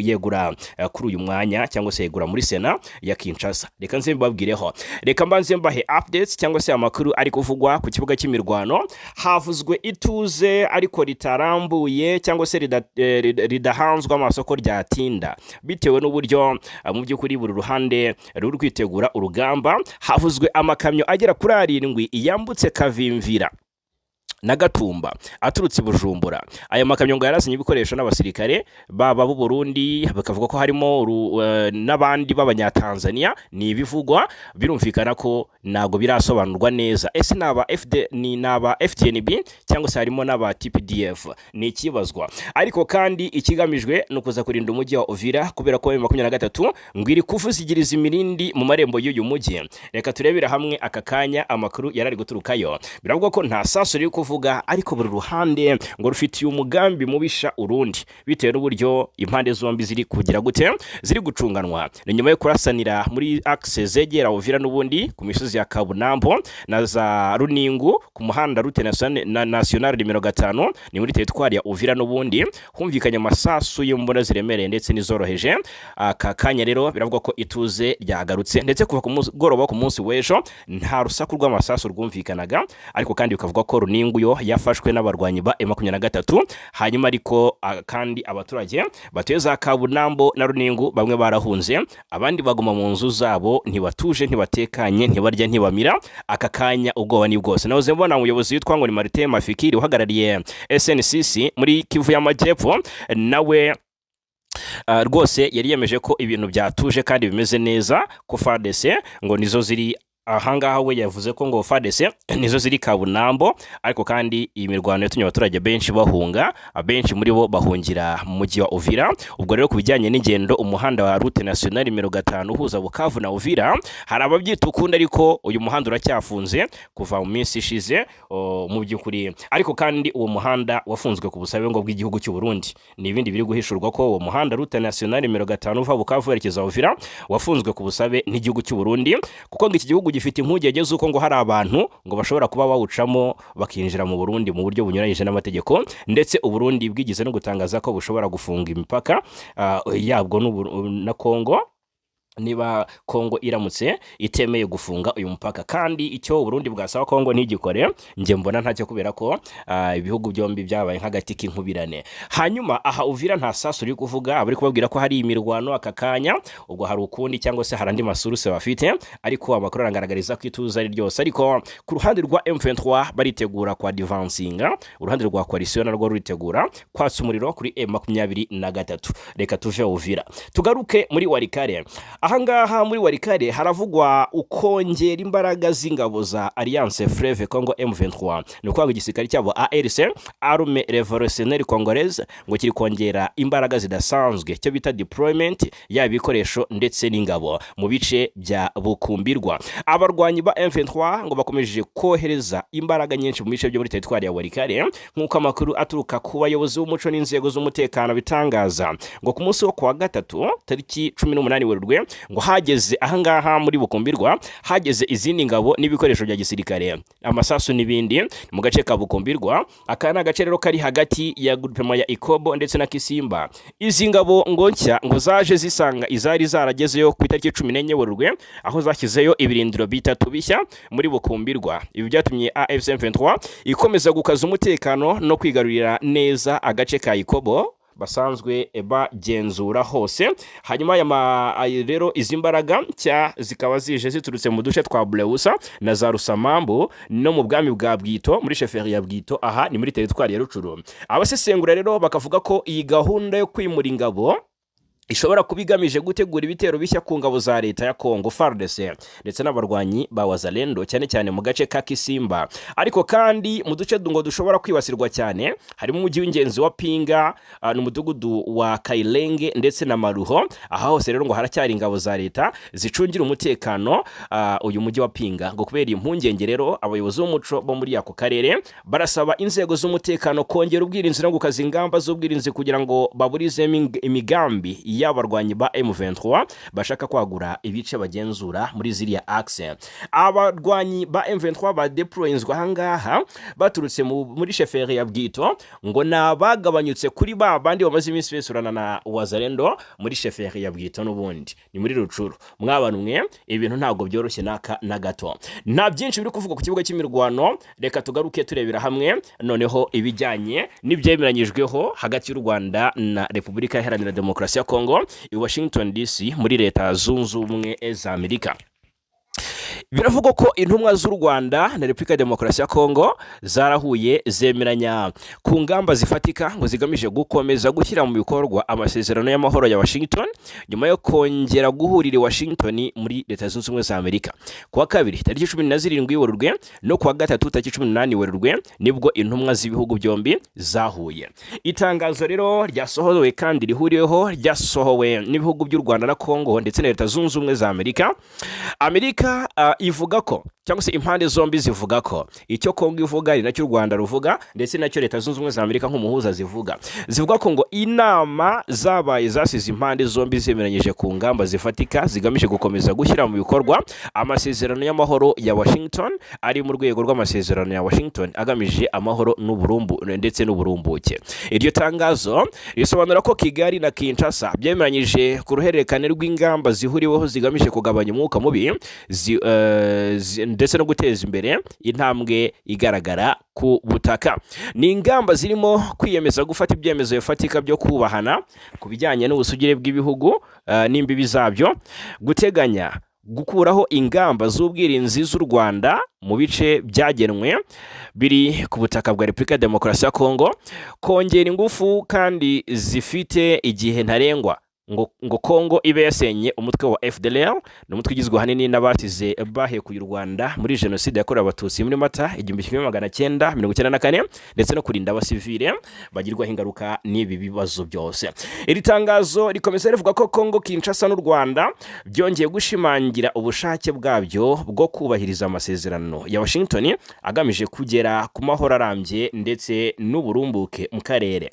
S2: yegura kuri uyu mwanya cyangwa se yegura muri Sena ya Kinshasa. Reka nze mbabwireho, reka mbanze mbahe updates cyangwa se amakuru ari kuvugwa ku kibuga cy'imirwano. Havuzwe ituze ariko ritarambuye cyangwa se ridahanzwe amasoko ryatinda, bitewe n'uburyo mu by'ukuri buri ruhande ruri kwitegura urugamba. Havuzwe amakamyo agera kuri 7 yambutse Kavimvira na Gatumba aturutse i Bujumbura. Aya makamyo ngo yarasinye ibikoresho n'abasirikare baba b'u Burundi, bakavuga ko harimo n'abandi b'Abanyatanzania. Ni ibivugwa, birumvikana ko ntabwo birasobanurwa neza. Ese ni aba FD, ni n'aba FDNB cyangwa se harimo n'aba TPDF? Ni ikibazwa. Ariko kandi ikigamijwe ni ukuza kurinda umujyi wa Uvira, kubera ko M23 ngo iri kuvuzigiriza imirindi mu marembo y'uyu mujyi. Reka turebere hamwe aka kanya amakuru yarari guturukayo. Biravugwa ko nta sasu riri kuvuga, ariko buri ruhande ngo rufitiye umugambi mubisha urundi, bitewe n'uburyo impande zombi ziri kugira gute, ziri gucunganwa. Ni nyuma yo kurasanira muri axe zegera Uvira n'ubundi ku misozi ya Kabunambo na za Runingu ku muhanda route nationale nimero 5, ni muri teritwari ya Uvira n'ubundi. Humvikanye amasasu y'imbunda ziremereye ndetse n'izoroheje. Aka kanya rero biravugwa ko ituze ryagarutse, ndetse kuva ku mugoroba wo ku munsi w'ejo nta rusaku rw'amasasu rwumvikanaga. Ariko kandi bikavuga ko Runingu yo yafashwe n'abarwanyi ba M23. Hanyuma ariko kandi abaturage batuye za Kabunambo na Runingu bamwe barahunze, abandi baguma mu nzu zabo, ntibatuje, ntibatekanye, ntibarya, ntibamira. Aka kanya ubwoba ni bwose. Nahoze mbona umuyobozi witwa ngo ni Martin Mafikiri uhagarariye SNCC muri Kivu y'Amajyepfo, nawe rwose yari yemeje ko ibintu byatuje kandi bimeze neza, ko FARDC ngo nizo ziri ahangaha. We yavuze ko ngo FARDC nizo ziri Kabunambo. Ariko kandi iyi mirwano yatumye abaturage benshi bahunga, abenshi muri bo bahungira mu mujyi wa Uvira. Ubwo rero ku bijyanye n'ingendo, umuhanda wa route nationale nimero 5 uhuza Bukavu na Uvira, hari ababyita ukundi, ariko uyu muhanda uracyafunze kuva mu minsi ishize mu by'ukuri. Ariko kandi uwo muhanda wafunzwe ku busabe ngo bw'igihugu cy'u Burundi. Ni ibindi biri guhishurwa ko uwo muhanda route nationale nimero 5 uva Bukavu werekeza Uvira wafunzwe ku busabe n'igihugu cy'u Burundi, kuko ngo iki gihugu gifite impungenge z'uko ngo hari abantu ngo bashobora kuba bawucamo bakinjira mu Burundi mu buryo bunyuranyije n'amategeko. Ndetse u Burundi bwigeze no gutangaza ko bushobora gufunga imipaka yabwo na Congo. Niba Kongo iramutse itemeye gufunga uyu mupaka, kandi icyo Burundi bwasaba Kongo ntigikore, njye mbona ntacyo, kubera ko ibihugu byombi byabaye nk'agati k'inkubirane. Hanyuma aha Uvira nta sasu riri kuvuga, abari kubabwira ko hari imirwano aka kanya, ubwo hari ukundi cyangwa se hari andi masources bafite, ariko amakuru arangaragariza ko ituze ari ryose. Ariko ku ruhande rwa M23 baritegura kwa advancinga, uruhande rwa coalition narwo ruritegura kwatsa umuriro kuri M23. Reka tuve Uvira tugaruke muri Walikale. Ahangaha muri Walikale haravugwa ukongera imbaraga z'ingabo za Alliance Fleuve Congo M23. Ni ukuvuga ngo igisirikare cyabo ARC, Armée Révolutionnaire Congolaise, ngo kiri kongera imbaraga zidasanzwe, cyo bita deployment, yaba ibikoresho ndetse n'ingabo mu bice bya Bukumbirwa. Abarwanyi ba M23 ngo bakomeje kohereza imbaraga nyinshi mu bice byo muri teritwari ya Walikale, nk'uko amakuru aturuka ku bayobozi b'umuco n'inzego z'umutekano bitangaza. Ngo ku munsi wo kuwa gatatu tariki 18 Werurwe, ngo hageze ahangaha muri Bukumbirwa, hageze izindi ngabo n'ibikoresho bya gisirikare, amasasu n'ibindi mu gace ka Bukumbirwa. Aka ni agace rero kari hagati ya groupement ya Ikobo ndetse na Kisimba. Izi ngabo ngo nshya ngo zaje zisanga izari zaragezeyo ku itariki 14 Werurwe, aho zashyizeyo ibirindiro bitatu bishya muri Bukumbirwa. Ibi byatumye AFC M23 ikomeza gukaza umutekano no kwigarurira neza agace ka Ikobo basanzwe bagenzura hose. Hanyuma aya rero, izi mbaraga nshya zikaba zije ziturutse mu duce twa Buleusa na za Rusamambu no mu bwami bwa Bwito muri chefferie ya Bwito, aha ni muri teritwari ya Rucuru. Abasesengura rero bakavuga ko iyi gahunda yo kwimura ingabo ishobora kuba igamije gutegura ibitero bishya ku ngabo za leta ya Congo FARDC ndetse n'abarwanyi ba Wazalendo, cyane cyane mu gace ka Kisimba. Ariko kandi mu duce ngo dushobora kwibasirwa cyane harimo umujyi w'ingenzi wa Pinga, n'umudugudu wa Kailenge ndetse na Maruho. Aha hose rero ngo haracyari ingabo za leta zicungira umutekano uyu mujyi wa Pinga. Ngo kubera impungenge rero, abayobozi b'umuco bo muri ako karere barasaba inzego z'umutekano kongera ubwirinzi no gukaza ingamba z'ubwirinzi kugira ngo baburizemo imigambi y'abarwanyi ba M23 bashaka kwagura ibice bagenzura muri ziriya axe. Abarwanyi ba M23 badeployinzwe ahangaha baturutse muri chefferie ya Bwito, ngo ni abagabanyutse kuri ba bandi bamaze iminsi besurana na Wazalendo muri chefferie ya Bwito, n'ubundi ni muri Rucuru. Mwabantu mwe, ibintu ntabwo byoroshye naka na gato. Nta byinshi biri kuvugwa ku kibuga cy'imirwano. Reka tugaruke turebera hamwe noneho ibijyanye n'ibyemeranyijweho hagati y'u Rwanda na Repubulika Iharanira Demokarasi ya Kongo i Washington DC muri Leta Zunze Ubumwe za Amerika. Biravugwa ko intumwa z'u Rwanda na Repubulika ya Demokarasi ya Kongo zarahuye, zemeranya ku ngamba zifatika ngo zigamije gukomeza gushyira mu bikorwa amasezerano y'amahoro ya Washington, nyuma yo kongera guhurira i Washington muri Leta Zunze Ubumwe za Amerika. Ku wa kabiri tariki 17 Werurwe no ku wa gatatu tariki 18 Werurwe nibwo intumwa z'ibihugu byombi zahuye. Itangazo rero ryasohowe kandi rihuriweho, ryasohowe n'ibihugu by'u Rwanda na Kongo ndetse na Leta Zunze Ubumwe za Amerika. Amerika ivuga ko, cyangwa se impande zombi zivuga ko icyo Kongo ivuga ari nacyo u Rwanda ruvuga, ndetse nacyo Leta Zunze Ubumwe za Amerika nk'umuhuza zivuga. Zivuga ko ngo inama zabaye zasize impande zombi zemeranyije ku ngamba zifatika zigamije gukomeza gushyira mu bikorwa amasezerano y'amahoro ya Washington, ari mu rwego rw'amasezerano ya Washington agamije amahoro n'uburumbu ndetse n'uburumbuke. Iryo tangazo risobanura ko Kigali na Kinshasa byemeranyije ku ruhererekane rw'ingamba zihuriweho zigamije kugabanya umwuka mubi ndetse no guteza imbere intambwe igaragara ku butaka. Ni ingamba zirimo kwiyemeza gufata ibyemezo bifatika byo kubahana ku bijyanye n'ubusugire bw'ibihugu n'imbibi zabyo, guteganya gukuraho ingamba z'ubwirinzi z'u Rwanda mu bice byagenwe biri ku butaka bwa Repubulika ya Demokarasi ya Kongo, kongera ingufu kandi zifite igihe ntarengwa ngo Kongo ibe yasenye umutwe wa FDLR. Ni umutwe ugizwe ahanini n'abasize bahekuye u Rwanda muri jenoside yakorewe Abatutsi muri Mata 1994, ndetse no kurinda abasivile bagirwaho ingaruka n'ibi bibazo byose. Iri tangazo rikomeza rivuga ko Kongo Kinshasa n'u Rwanda byongeye gushimangira ubushake bwabyo bwo kubahiriza amasezerano ya Washington agamije kugera ku mahoro arambye ndetse n'uburumbuke mu karere.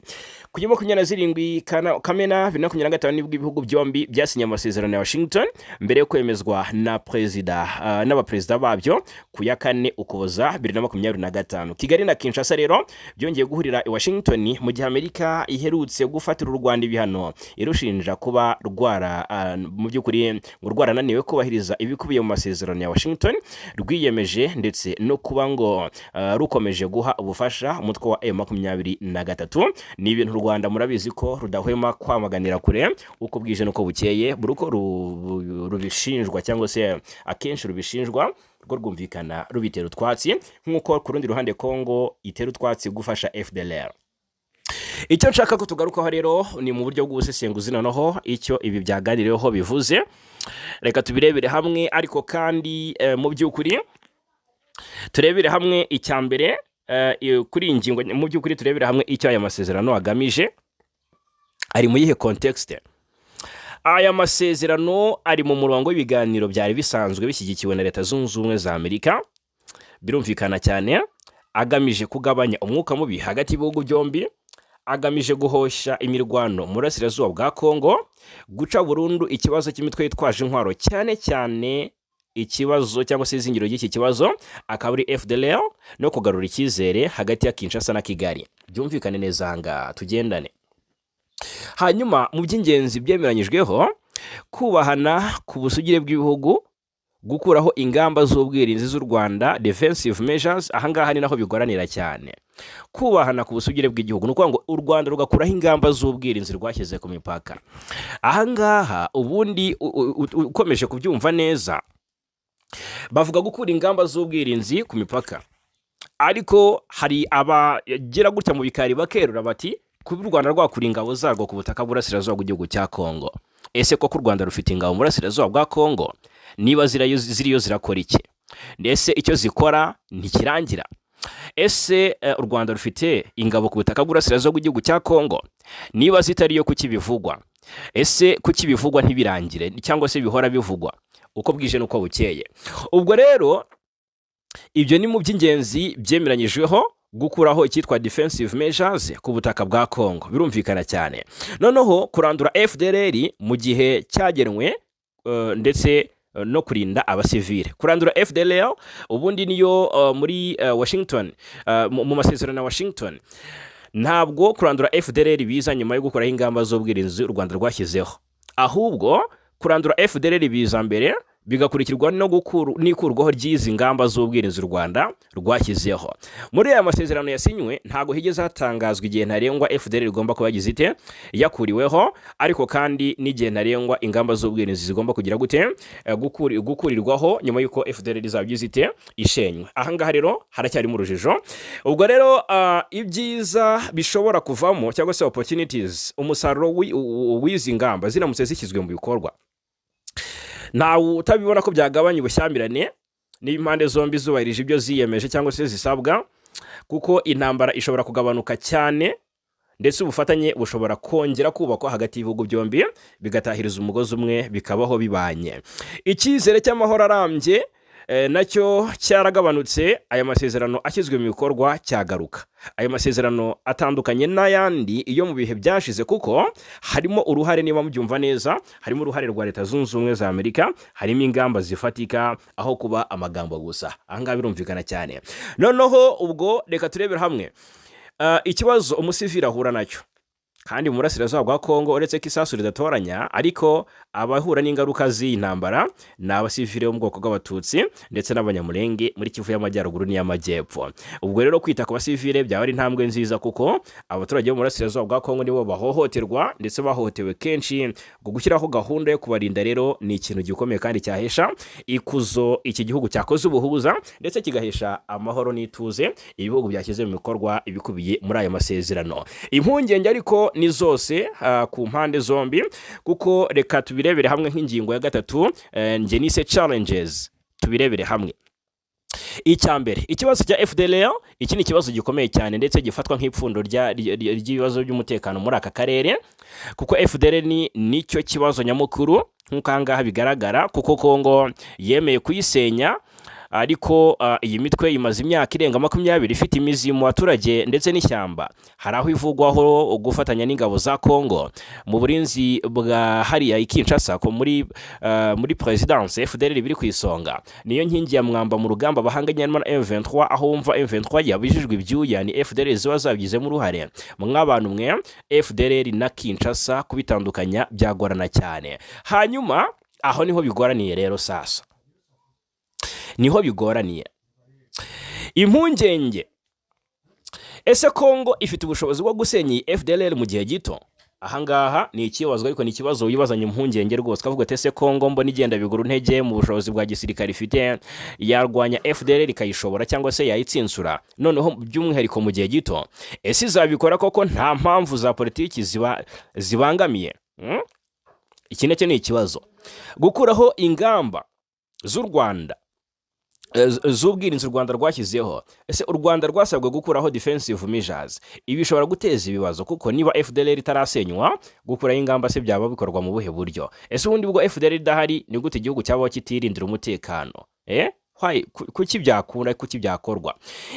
S2: Ku ya 27 Kamena 2025 nibwo ibihugu byombi byasinye amasezerano ya Washington mbere yo kwemezwa na perezida n'abaperezida babyo ku ya 4 Ukuboza 2025. Kigali na Kinshasa rero byongeye guhurira i Washington mu gihe Amerika iherutse gufatira u Rwanda ibihano irushinja kuba rwara mu by'ukuri ngo rwarananiwe kubahiriza ibikubiye mu masezerano ya Washington rwiyemeje, ndetse no kuba ngo rukomeje guha ubufasha umutwe wa M23. Ni ibintu u Rwanda murabizi ko rudahwema kwamaganira kure uko bwije n'uko bukeye, buri uko rubishinjwa cyangwa se akenshi rubishinjwa, rwo rwumvikana rubitera utwatsi, nk'uko ku rundi ruhande Kongo itera utwatsi gufasha FDLR. Icyo nshaka ko tugarukaho rero ni mu buryo bw'ubusesenguzi, noneho icyo ibi byaganiriweho bivuze, reka tubirebere hamwe. Ariko kandi mu by'ukuri turebere hamwe icya mbere kuri iyi ngingo, mu by'ukuri turebere hamwe icyo aya masezerano agamije, ari mu yihe context. Aya masezerano ari mu murongo w'ibiganiro byari bisanzwe bishyigikiwe na Leta Zunze Ubumwe za Amerika, birumvikana cyane, agamije kugabanya umwuka mubi hagati y'ibihugu byombi, agamije guhosha imirwano mu burasirazuba bwa Kongo, guca burundu ikibazo cy'imitwe yitwaje intwaro, cyane cyane ikibazo cyangwa se izingiro ry'iki kibazo akaba ari FDLR, no kugarura icyizere hagati ya Kinshasa na Kigali. Byumvikane neza aha ngaha, tugendane. Hanyuma mu by'ingenzi byemeranyijweho: kubahana ku busugire bw'ibihugu, gukuraho ingamba z'ubwirinzi z'u Rwanda, defensive measures. Ahangaha ni naho bigoranira cyane. Kubahana ku busugire bw'igihugu ni ukuvuga ngo u Rwanda rugakuraho ingamba z'ubwirinzi rwashyize ku mipaka. Ahangaha ubundi ukomeje kubyumva neza, bavuga gukura ingamba z'ubwirinzi ku mipaka, ariko hari abagira gutya mu bikari bakerura bati kuba u Rwanda rwakura ingabo zarwo ku butaka bw'burasirazuba bw'igihugu cya Kongo. Ese koko u Rwanda rufite ingabo mu burasirazuba bwa Kongo? Niba ziriyo zirakora iki? Ese icyo zikora ntikirangira? Ese u Rwanda rufite ingabo ku butaka bw'burasirazuba bw'igihugu cya Kongo? Niba zitariyo, kuki bivugwa? Ese kuki bivugwa ntibirangire, cyangwa se bihora bivugwa uko bwije n'uko bukeye? Ubwo rero ibyo ni mu by'ingenzi byemeranyijweho, gukuraho icyitwa defensive measures ku butaka bwa Kongo, birumvikana cyane. Noneho kurandura FDLR mu gihe cyagenwe ndetse no kurinda abasivile. Kurandura FDLR ubundi niyo muri Washington, mu masezerano ya Washington, ntabwo kurandura FDLR biza nyuma yo gukuraho ingamba z'ubwirinzi u Rwanda rwashyizeho, ahubwo kurandura FDLR biza mbere, bigakurikirwa no n'ikurwaho ry'izi ngamba z'ubwirinzi u Rwanda rwashyizeho. Muri aya masezerano yasinywe ntabwo higeze hatangazwa igihe ntarengwa FDLR igomba kuba yagize ite, yakuriweho, ariko kandi n'igihe ntarengwa ingamba z'ubwirinzi zigomba kugira gute, gukurirwaho nyuma y'uko FDLR izaba igize ite, ishenywe. Ahangaha rero haracyarimo urujijo. Ubwo rero ibyiza bishobora kuvamo cyangwa se opportunities, umusaruro w'izi ngamba ziramutse zishyizwe mu bikorwa, ntawe utabibona ko byagabanya ubushyamirane niba impande zombi zubahirije ibyo ziyemeje cyangwa se zisabwa, kuko intambara ishobora kugabanuka cyane, ndetse ubufatanye bushobora kongera kubakwa hagati y'ibihugu byombi, bigatahiriza umugozi umwe, bikabaho bibanye. Icyizere cy'amahoro arambye nacyo cyaragabanutse. Aya masezerano ashyizwe mu bikorwa cyagaruka. Ayo masezerano atandukanye n'ayandi iyo mu bihe byashize, kuko harimo uruhare, niba mubyumva neza, harimo uruhare rwa Leta Zunze Ubumwe za Amerika, harimo ingamba zifatika aho kuba amagambo gusa. Ahangaha birumvikana cyane. Noneho ubwo reka turebere hamwe ikibazo umusivili ahura nacyo kandi mu burasirazuba bwa Kongo. Uretse ko isasu ridatoranya, ariko abahura n'ingaruka z'iyi ntambara ni abasivili bo mu bwoko bw'Abatutsi ndetse n'Abanyamulenge muri Kivu y'Amajyaruguru n'iy'Amajyepfo. Ubwo rero kwita ku basivile byaba ari intambwe nziza, kuko abaturage bo mu burasirazuba bwa Kongo nibo bahohoterwa ndetse bahohotewe kenshi. Ubwo gushyiraho gahunda yo kubarinda rero ni ikintu gikomeye kandi cyahesha ikuzo iki gihugu cyakoze ubuhuza, ndetse kigahesha amahoro n'ituze ibihugu byashyize mu bikorwa ibikubiye muri aya masezerano. Impungenge ariko ni zose ku mpande zombi, kuko reka tubirebere hamwe nk'ingingo ya gatatu, njye nise challenges. Tubirebere hamwe. Icya mbere, ikibazo cya FDLR. Iki ni ikibazo gikomeye cyane ndetse gifatwa nk'ipfundo ry'ibibazo by'umutekano muri aka karere, kuko FDLR ni nicyo kibazo nyamukuru nk'uko aha ngaha bigaragara, kuko Kongo yemeye kuyisenya. Ariko iyi mitwe imaze imyaka irenga 20 ifite imizi mu baturage ndetse n'ishyamba. Hari aho ivugwaho gufatanya n'ingabo za Kongo mu burinzi bwa hariya i Kinshasa ko muri présidence. FDLR biri ku isonga, niyo nkingi ya mwamba mu rugamba bahanganye na M23. Aho wumva M23 yabijijwe ibyuya, ni FDLR ziba zabigizemo uruhare. Mw'abantu mwe, FDLR na Kinshasa kubitandukanya byagorana cyane. Hanyuma aho niho bigoraniye rero, sasa niho bigoraniye. Impungenge: ese Kongo ifite ubushobozi bwo gusenya iyi FDLR mu gihe gito? Ahangaha ni ikibazo, ariko ni ikibazo wibazanye impungenge rwose, ukavuga ati: "Ese Kongo mbona igenda bigura intege mu bushobozi bwa gisirikare ifite, yarwanya FDLR ikayishobora cyangwa se yayitsinsura, noneho by'umwihariko mu gihe gito? Ese izabikora koko nta mpamvu za politiki ziba zibangamiye?" Iki nacyo ni ikibazo. Gukuraho ingamba z'u Rwanda z'ubwirinzi u Rwanda rwashyizeho. Ese u Rwanda rwasabwe gukuraho defensive measures? Ibi bishobora guteza ibibazo, kuko niba FDLR itarasenywa, gukuraho ingamba se byaba bikorwa mu buhe buryo? Ese ubundi bwo FDLR idahari, ni gute igihugu cyabaho kitirindira umutekano? Why? Kuki byakunda? Kuki byakorwa?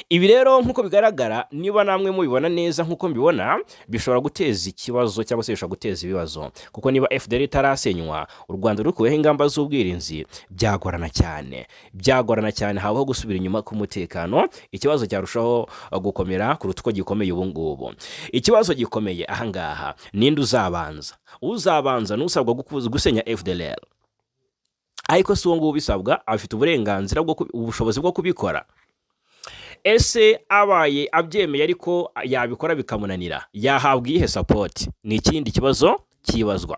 S2: Ibi rero, nk'uko bigaragara, niba namwe mubibona neza nk'uko mbibona, bishobora guteza ikibazo cyangwa se bishobora guteza ibibazo, kuko niba FDLR itarasenywa, u Rwanda rukuweho ingamba z'ubwirinzi, byagorana cyane, byagorana cyane. Habaho gusubira inyuma k'umutekano, ikibazo cyarushaho gukomera kuruta uko gikomeye ubu ngubu. Ikibazo gikomeye ahangaha: ninde uzabanza? Uzabanza n'usabwa gusenya FDLR. Ariko si uwo nguwo ubisabwa afite uburenganzira bwo ubushobozi bwo kubikora? Ese abaye abyemeye ariko yabikora bikamunanira, yahabwa iyihe support? Ni ikindi kibazo kibazwa,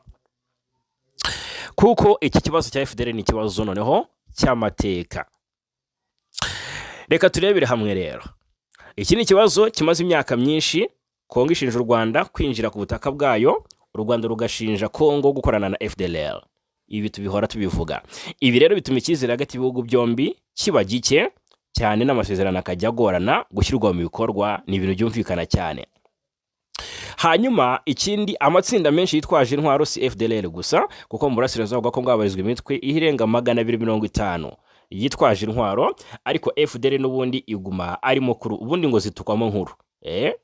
S2: kuko iki kibazo cya FDLR ni ikibazo noneho cy'amateka. Reka turebere hamwe rero. Iki ni ikibazo kimaze imyaka myinshi. Kongo ishinja u Rwanda kwinjira ku butaka bwayo, u Rwanda rugashinja Kongo gukorana na FDLR. Ibi tubihora tubivuga. Ibi rero bituma icyizere hagati y'ibihugu byombi kiba gike cyane, n'amasezerano akajya agorana gushyirwa mu bikorwa. Ni ibintu byumvikana cyane. Hanyuma ikindi, amatsinda menshi yitwaje intwaro, si FDLR gusa, kuko mu burasirazuba bwa Kongo habarizwa imitwe irenga 250 yitwaje intwaro, ariko FDLR n'ubundi iguma ari mukuru. Ubundi ngo zitukwamo nkuru,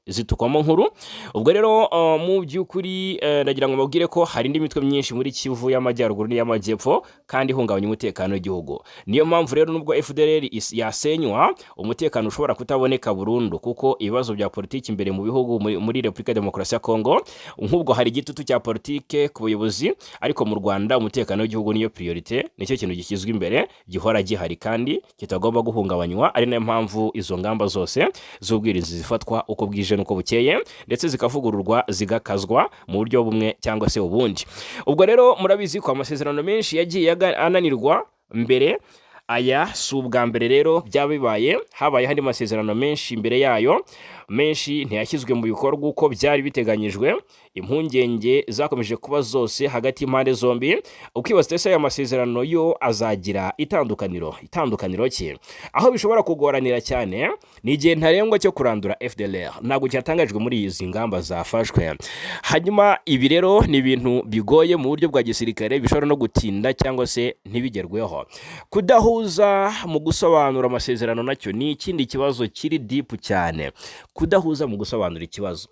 S2: zitukwamo nkuru. Ubwo rero mu by'ukuri ndagira ngo mbabwire ko hari indi mitwe myinshi muri Kivu y'Amajyaruguru n'iy'Amajyepfo kandi ihungabanya umutekano w'igihugu. Niyo mpamvu rero nubwo FDLR yasenywa, umutekano ushobora kutaboneka burundu, kuko ibibazo bya politiki imbere mu bihugu, muri Repubulika ya Demokarasi ya Kongo nk'ubwo hari igitutu cya politike ku buyobozi, ariko mu Rwanda umutekano w'igihugu niyo priorité, nicyo kintu gishyizwe imbere, gihora gihari kandi kitagomba guhungabanywa, ari nayo mpamvu izo ngamba zose z'ubwirinzi zifatwa uko bwije n'uko bukeye, ndetse zikavugururwa, zigakazwa mu buryo bumwe cyangwa se ubundi. Ubwo rero murabizi ko amasezerano menshi yagiye ananirwa mbere. Aya si ubwa mbere rero byaba bibaye. Habaye andi masezerano menshi imbere yayo, menshi ntiyashyizwe mu bikorwa uko byari biteganyijwe. Impungenge zakomeje kuba zose hagati y'impande zombi. Ukibaza: ese aya masezerano yo azagira itandukaniro ki? Aho bishobora kugoranira cyane ni igihe ntarengwa cyo kurandura FDLR ntabwo cyatangajwe muri izi ngamba zafashwe. Hanyuma ibi rero ni ibintu bigoye mu buryo bwa gisirikare, bishobora no gutinda cyangwa se ntibigerweho. Kudahuza mu gusobanura amasezerano nacyo ni ikindi kibazo kiri deep cyane. Kudahuza mu gusobanura ikibazo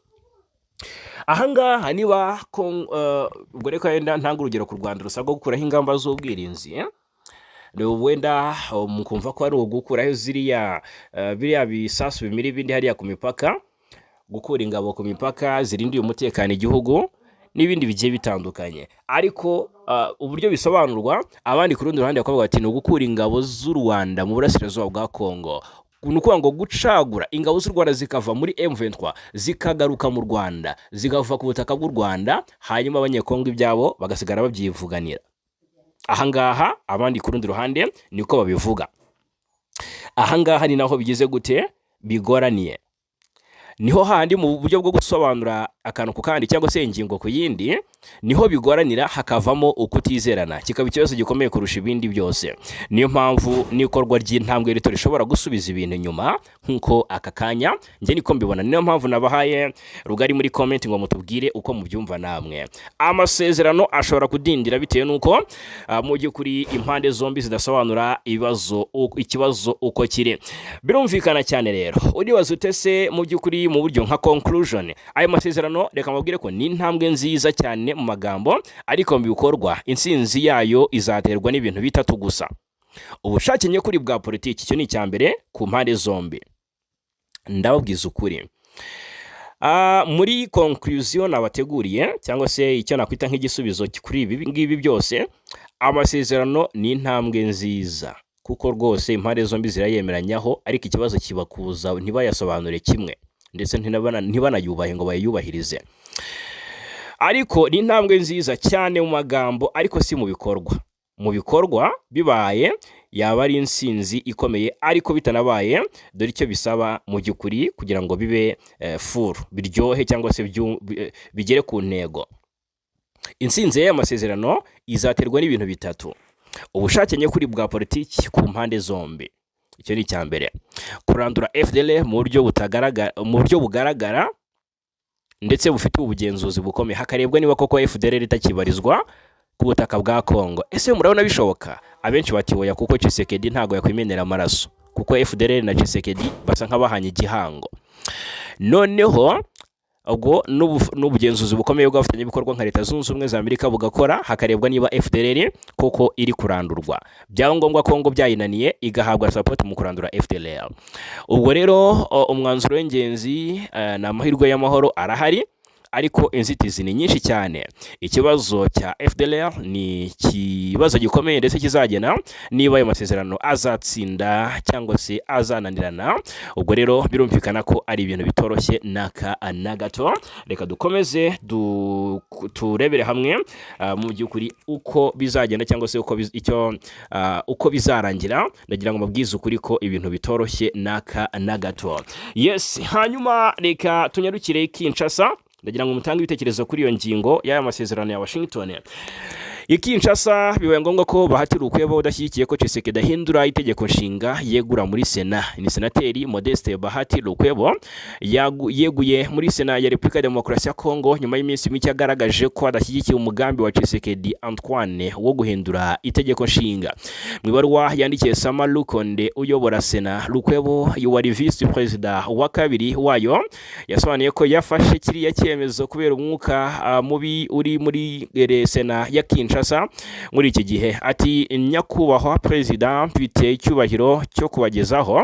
S2: ahangaha, niba ubwo reka wenda ntanga urugero ku Rwanda rusabwa gukuraho ingamba z'ubwirinzi, wenda mukumva ko ari ugukuraho ziriya biriya bisasu bimira ibindi hariya ku mipaka, gukura ingabo ku mipaka zirindiye umutekano igihugu n'ibindi bigiye bitandukanye. Ariko uburyo bisobanurwa, abandi ku rundi ruhande bakavuga bati ni ugukura ingabo z'u Rwanda mu burasirazuba bwa Kongo, ni ukuvuga ngo gucagura ingabo z'u Rwanda zikava muri M23 zikagaruka mu Rwanda, zikava ku butaka bw'u Rwanda, hanyuma Abanyekongo ibyabo bagasigara babyivuganira. Ahangaha abandi ku rundi ruhande niko babivuga. Ahangaha ni naho bigize gute, bigoraniye. Niho handi mu buryo bwo gusobanura. Akantu ku kandi cyangwa se ingingo ku yindi, niho bigoranira, hakavamo ukutizerana, kikaba ikibazo gikomeye kurusha ibindi byose. Niyo mpamvu n'ikorwa ry'intambwe rito rishobora gusubiza ibintu inyuma, nk'uko aka kanya njye niko mbibona. Niyo mpamvu nabahaye rugari muri comment ngo mutubwire uko mubyumva namwe. Amasezerano ashobora kudindira bitewe n'uko mu by'ukuri impande zombi zidasobanura ibibazo ikibazo uko kiri. Birumvikana cyane. Rero uribaza ute se mu by'ukuri, mu buryo nka conclusion, ayo masezerano? Reka mbabwire ko ni intambwe nziza cyane mu magambo, ariko mu bikorwa intsinzi yayo izaterwa n'ibintu bitatu gusa: ubushake nyakuri bwa politiki, icyo ni icya mbere, ku mpande zombi. Ndababwiza ukuri, muri conclusion nabateguriye, cyangwa se icyo nakwita nk'igisubizo kuri ibi ngibi byose, amasezerano ni intambwe nziza kuko rwose impande zombi zirayemeranyaho, ariko ikibazo kiba kuza ntibayasobanure kimwe, ndetse ntibanayubahe ngo bayubahirize. Ariko ni intambwe nziza cyane mu magambo, ariko si mu bikorwa. Mu bikorwa bibaye yaba ari intsinzi ikomeye, ariko bitanabaye, dore icyo bisaba mu by'ukuri kugira ngo bibe full, biryohe cyangwa se bigere ku ntego. Intsinzi y'aya masezerano izaterwa n'ibintu bitatu: ubushake nyakuri bwa politiki ku mpande zombi, icyo ni icya mbere; kurandura FDLR mu buryo butagaragara, mu buryo bugaragara ndetse bufite ubugenzuzi bukomeye, hakarebwa niba koko FDLR itakibarizwa ku butaka bwa Congo. Ese murabona bishoboka? Abenshi bati oya, kuko Tshisekedi ntabwo yakwimenera amaraso, kuko FDLR na Tshisekedi basa nk'abahanye igihango. Noneho ubwo n'ubugenzuzi bukomeye bw'abafatanyabikorwa nka Leta Zunze Ubumwe za Amerika bugakora, hakarebwa niba FDLR koko iri kurandurwa. Byaba ngombwa, Kongo byayinaniye, igahabwa support mu kurandura FDLR. Ubwo rero umwanzuro w'ingenzi ni amahirwe y'amahoro arahari, ariko inzitizi ni nyinshi cyane. Ikibazo cya FDLR ni ikibazo gikomeye, ndetse kizagena niba ayo masezerano azatsinda cyangwa se azananirana. Ubwo rero birumvikana ko ari ibintu bitoroshye n'aka na gato. Reka dukomeze turebere hamwe mu by'ukuri uko bizagenda, cyangwa se uko icyo uko bizarangira. Ndagira ngo mbabwize ukuri ko ibintu bitoroshye n'aka na gato. Yes, hanyuma reka tunyarukire Kinshasa. Ndagira ngo mutange ibitekerezo kuri iyo ngingo y'aya masezerano ya Washington. I Kinshasa bibaye ngombwa ko Bahati Lukwebo udashyigikiye ko Tshisekedi ahindura itegeko nshinga yegura muri Sena. Ni Senateri Modeste Bahati Lukwebo yeguye muri Sena ya Repubulika ya Demokarasi ya Kongo nyuma y'iminsi mike agaragaje ko adashyigikiye umugambi wa Tshisekedi Antoine wo guhindura itegeko nshinga. Mu ibaruwa yandikiye Sama Lukonde uyobora Sena, Lukwebo wari visi perezida wa kabiri wayo yasobanuye ko yafashe kiriya cyemezo kubera umwuka mubi uri muri Sena ya Kinshasa muri iki gihe. Ati: "Nyakubahwa perezida, mfite icyubahiro cyo kubagezaho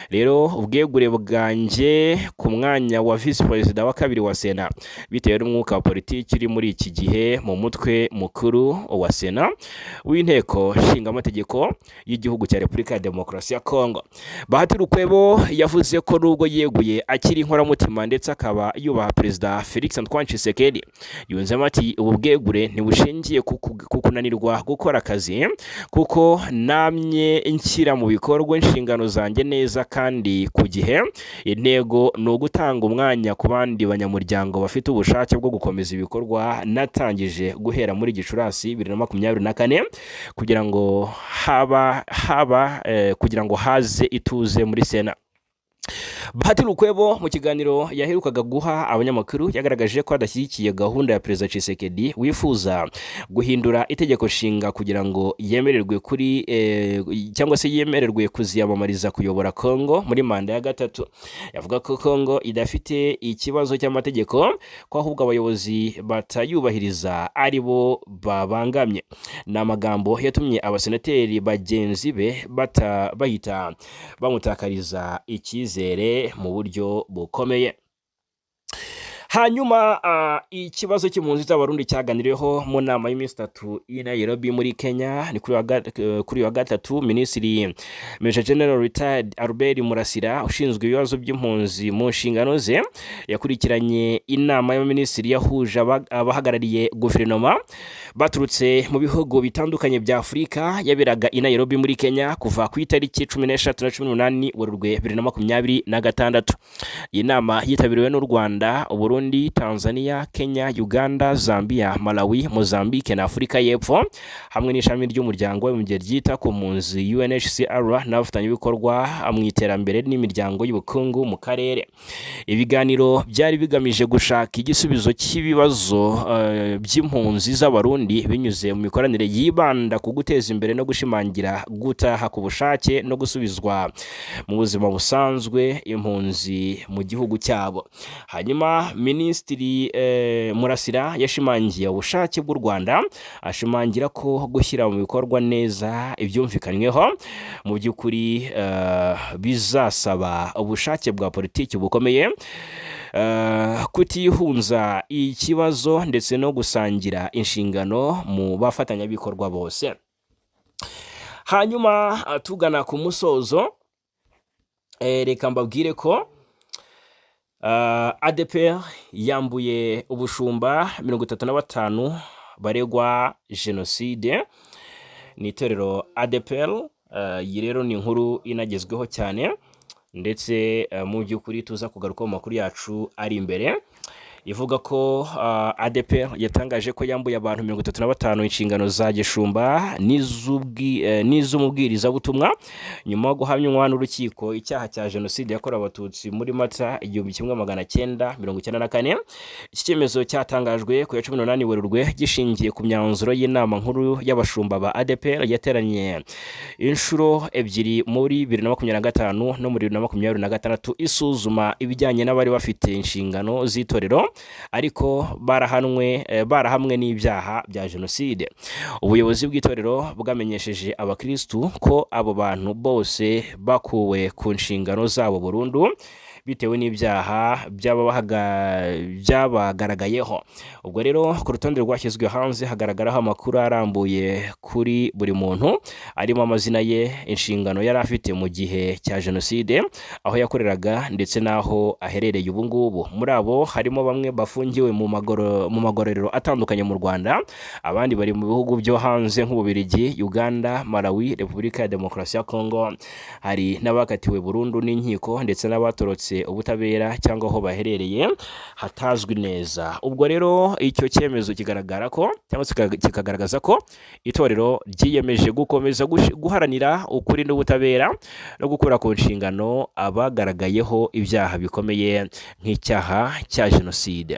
S2: rero ubwegure bwanjye ku mwanya wa visi perezida wa kabiri wa Sena, bitewe n'umwuka wa politiki uri muri iki gihe mu mutwe mukuru wa Sena w'inteko nshingamategeko y'igihugu cya Repubulika ya Demokarasi ya Kongo." Bahati Lukwebo yavuze ko nubwo yeguye akiri inkoramutima, ndetse akaba yubaha Perezida Felix Antoine Tshisekedi. Yunzemo ati: "Ubu bwegure ntibushingiye ku kunanirwa gukora akazi, kuko namye nshyira mu bikorwa inshingano zanjye neza kandi ku gihe. Intego ni ugutanga umwanya ku bandi banyamuryango bafite ubushake bwo gukomeza ibikorwa natangije guhera muri Gicurasi 2024, kugira ngo haba haba kugira ngo haze ituze muri Sena." Bahati Lukwebo mu kiganiro yaherukaga guha abanyamakuru yagaragaje ko adashyigikiye gahunda ya Perezida Tshisekedi wifuza guhindura itegeko nshinga kugira ngo yemererwe kuri cyangwa se yemererwe kuziyamamariza kuyobora Congo muri manda ya gatatu. Yavuga ko Congo idafite ikibazo cy'amategeko, ko ahubwo abayobozi batayubahiriza ari bo babangamye. Ni amagambo yatumye abasenateri bagenzi be bahita bamutakariza icyizere mu buryo bukomeye. Hanyuma ikibazo cy'impunzi z'Abarundi cyaganiriweho mu nama y'iminsi 3 i Nairobi muri Kenya. Ni kuri uyu wa gatatu, Minisitiri Major General Retired Albert Murasira ushinzwe ibibazo by'impunzi mu nshingano ze yakurikiranye inama y'abaminisitiri yahuje abahagarariye guverinoma baturutse mu bihugu bitandukanye bya Afurika, yaberaga i Nairobi muri Kenya kuva ku itariki 13 na 18 Werurwe 2026. Iyi nama yitabiriwe n'u Rwanda, Uburundi, Burundi, Tanzania, Kenya, Uganda, Zambia, Malawi, Mozambique na Afurika y'Epfo, hamwe n'ishami ry'Umuryango w'Abibumbye ryita ku mpunzi UNHCR n'abafatanyabikorwa mu iterambere n'imiryango y'ubukungu mu karere. Ibiganiro byari bigamije gushaka igisubizo cy'ibibazo by'impunzi z'Abarundi binyuze mu mikoranire yibanda ku guteza imbere no gushimangira gutaha ku bushake no gusubizwa mu buzima busanzwe impunzi mu gihugu cyabo. Hanyuma Minisitiri Murasira yashimangiye ubushake bw'u Rwanda, ashimangira ko gushyira mu bikorwa neza ibyumvikanyweho mu by'ukuri bizasaba ubushake bwa politiki bukomeye, kutihunza ikibazo ndetse no gusangira inshingano mu bafatanyabikorwa bose. Hanyuma tugana ku musozo, reka mbabwire ko ADEPR yambuye ubushumba 35 baregwa jenoside. Ni itorero ADEPR. Iyi rero ni inkuru inagezweho cyane ndetse mu by'ukuri tuza kugaruka mu makuru yacu ari imbere, ivuga ko ADEPR yatangaje ko yambuye abantu 35 inshingano za gishumba n'iz'umubwirizabutumwa nyuma yo guhamywa n'urukiko icyaha cya jenoside yakorewe Abatutsi muri Mata 1994. Iki cyemezo cyatangajwe ku ya 18 Werurwe, gishingiye ku myanzuro y'inama nkuru y'abashumba ba ADEPR yateranye inshuro ebyiri muri 2025 no muri 2026, isuzuma ibijyanye n'abari bafite inshingano z'itorero ariko barahamwe n'ibyaha bya jenoside. Ubuyobozi bw'itorero bwamenyesheje abakirisitu ko abo bantu bose bakuwe ku nshingano zabo burundu bitewe n'ibyaha byabagaragayeho. Ubwo rero ku rutonde rwashyizwe hanze hagaragaraho amakuru arambuye kuri buri muntu, arimo amazina ye, inshingano yari afite mu gihe cya jenoside, aho yakoreraga ndetse n'aho aherereye ubu ngubu. Muri abo harimo bamwe bafungiwe mu magororero atandukanye mu Rwanda, abandi bari mu bihugu byo hanze nk'Ububiligi, Uganda, Malawi, Repubulika ya Demokarasi ya Kongo. Hari n'abakatiwe burundu n'inkiko ndetse n'abatorotse ubutabera cyangwa aho baherereye hatazwi neza. Ubwo rero icyo cyemezo kigaragara ko cyangwa se kikagaragaza ko itorero ryiyemeje gukomeza guharanira ukuri n'ubutabera no gukura ku nshingano abagaragayeho ibyaha bikomeye nk'icyaha cya jenoside.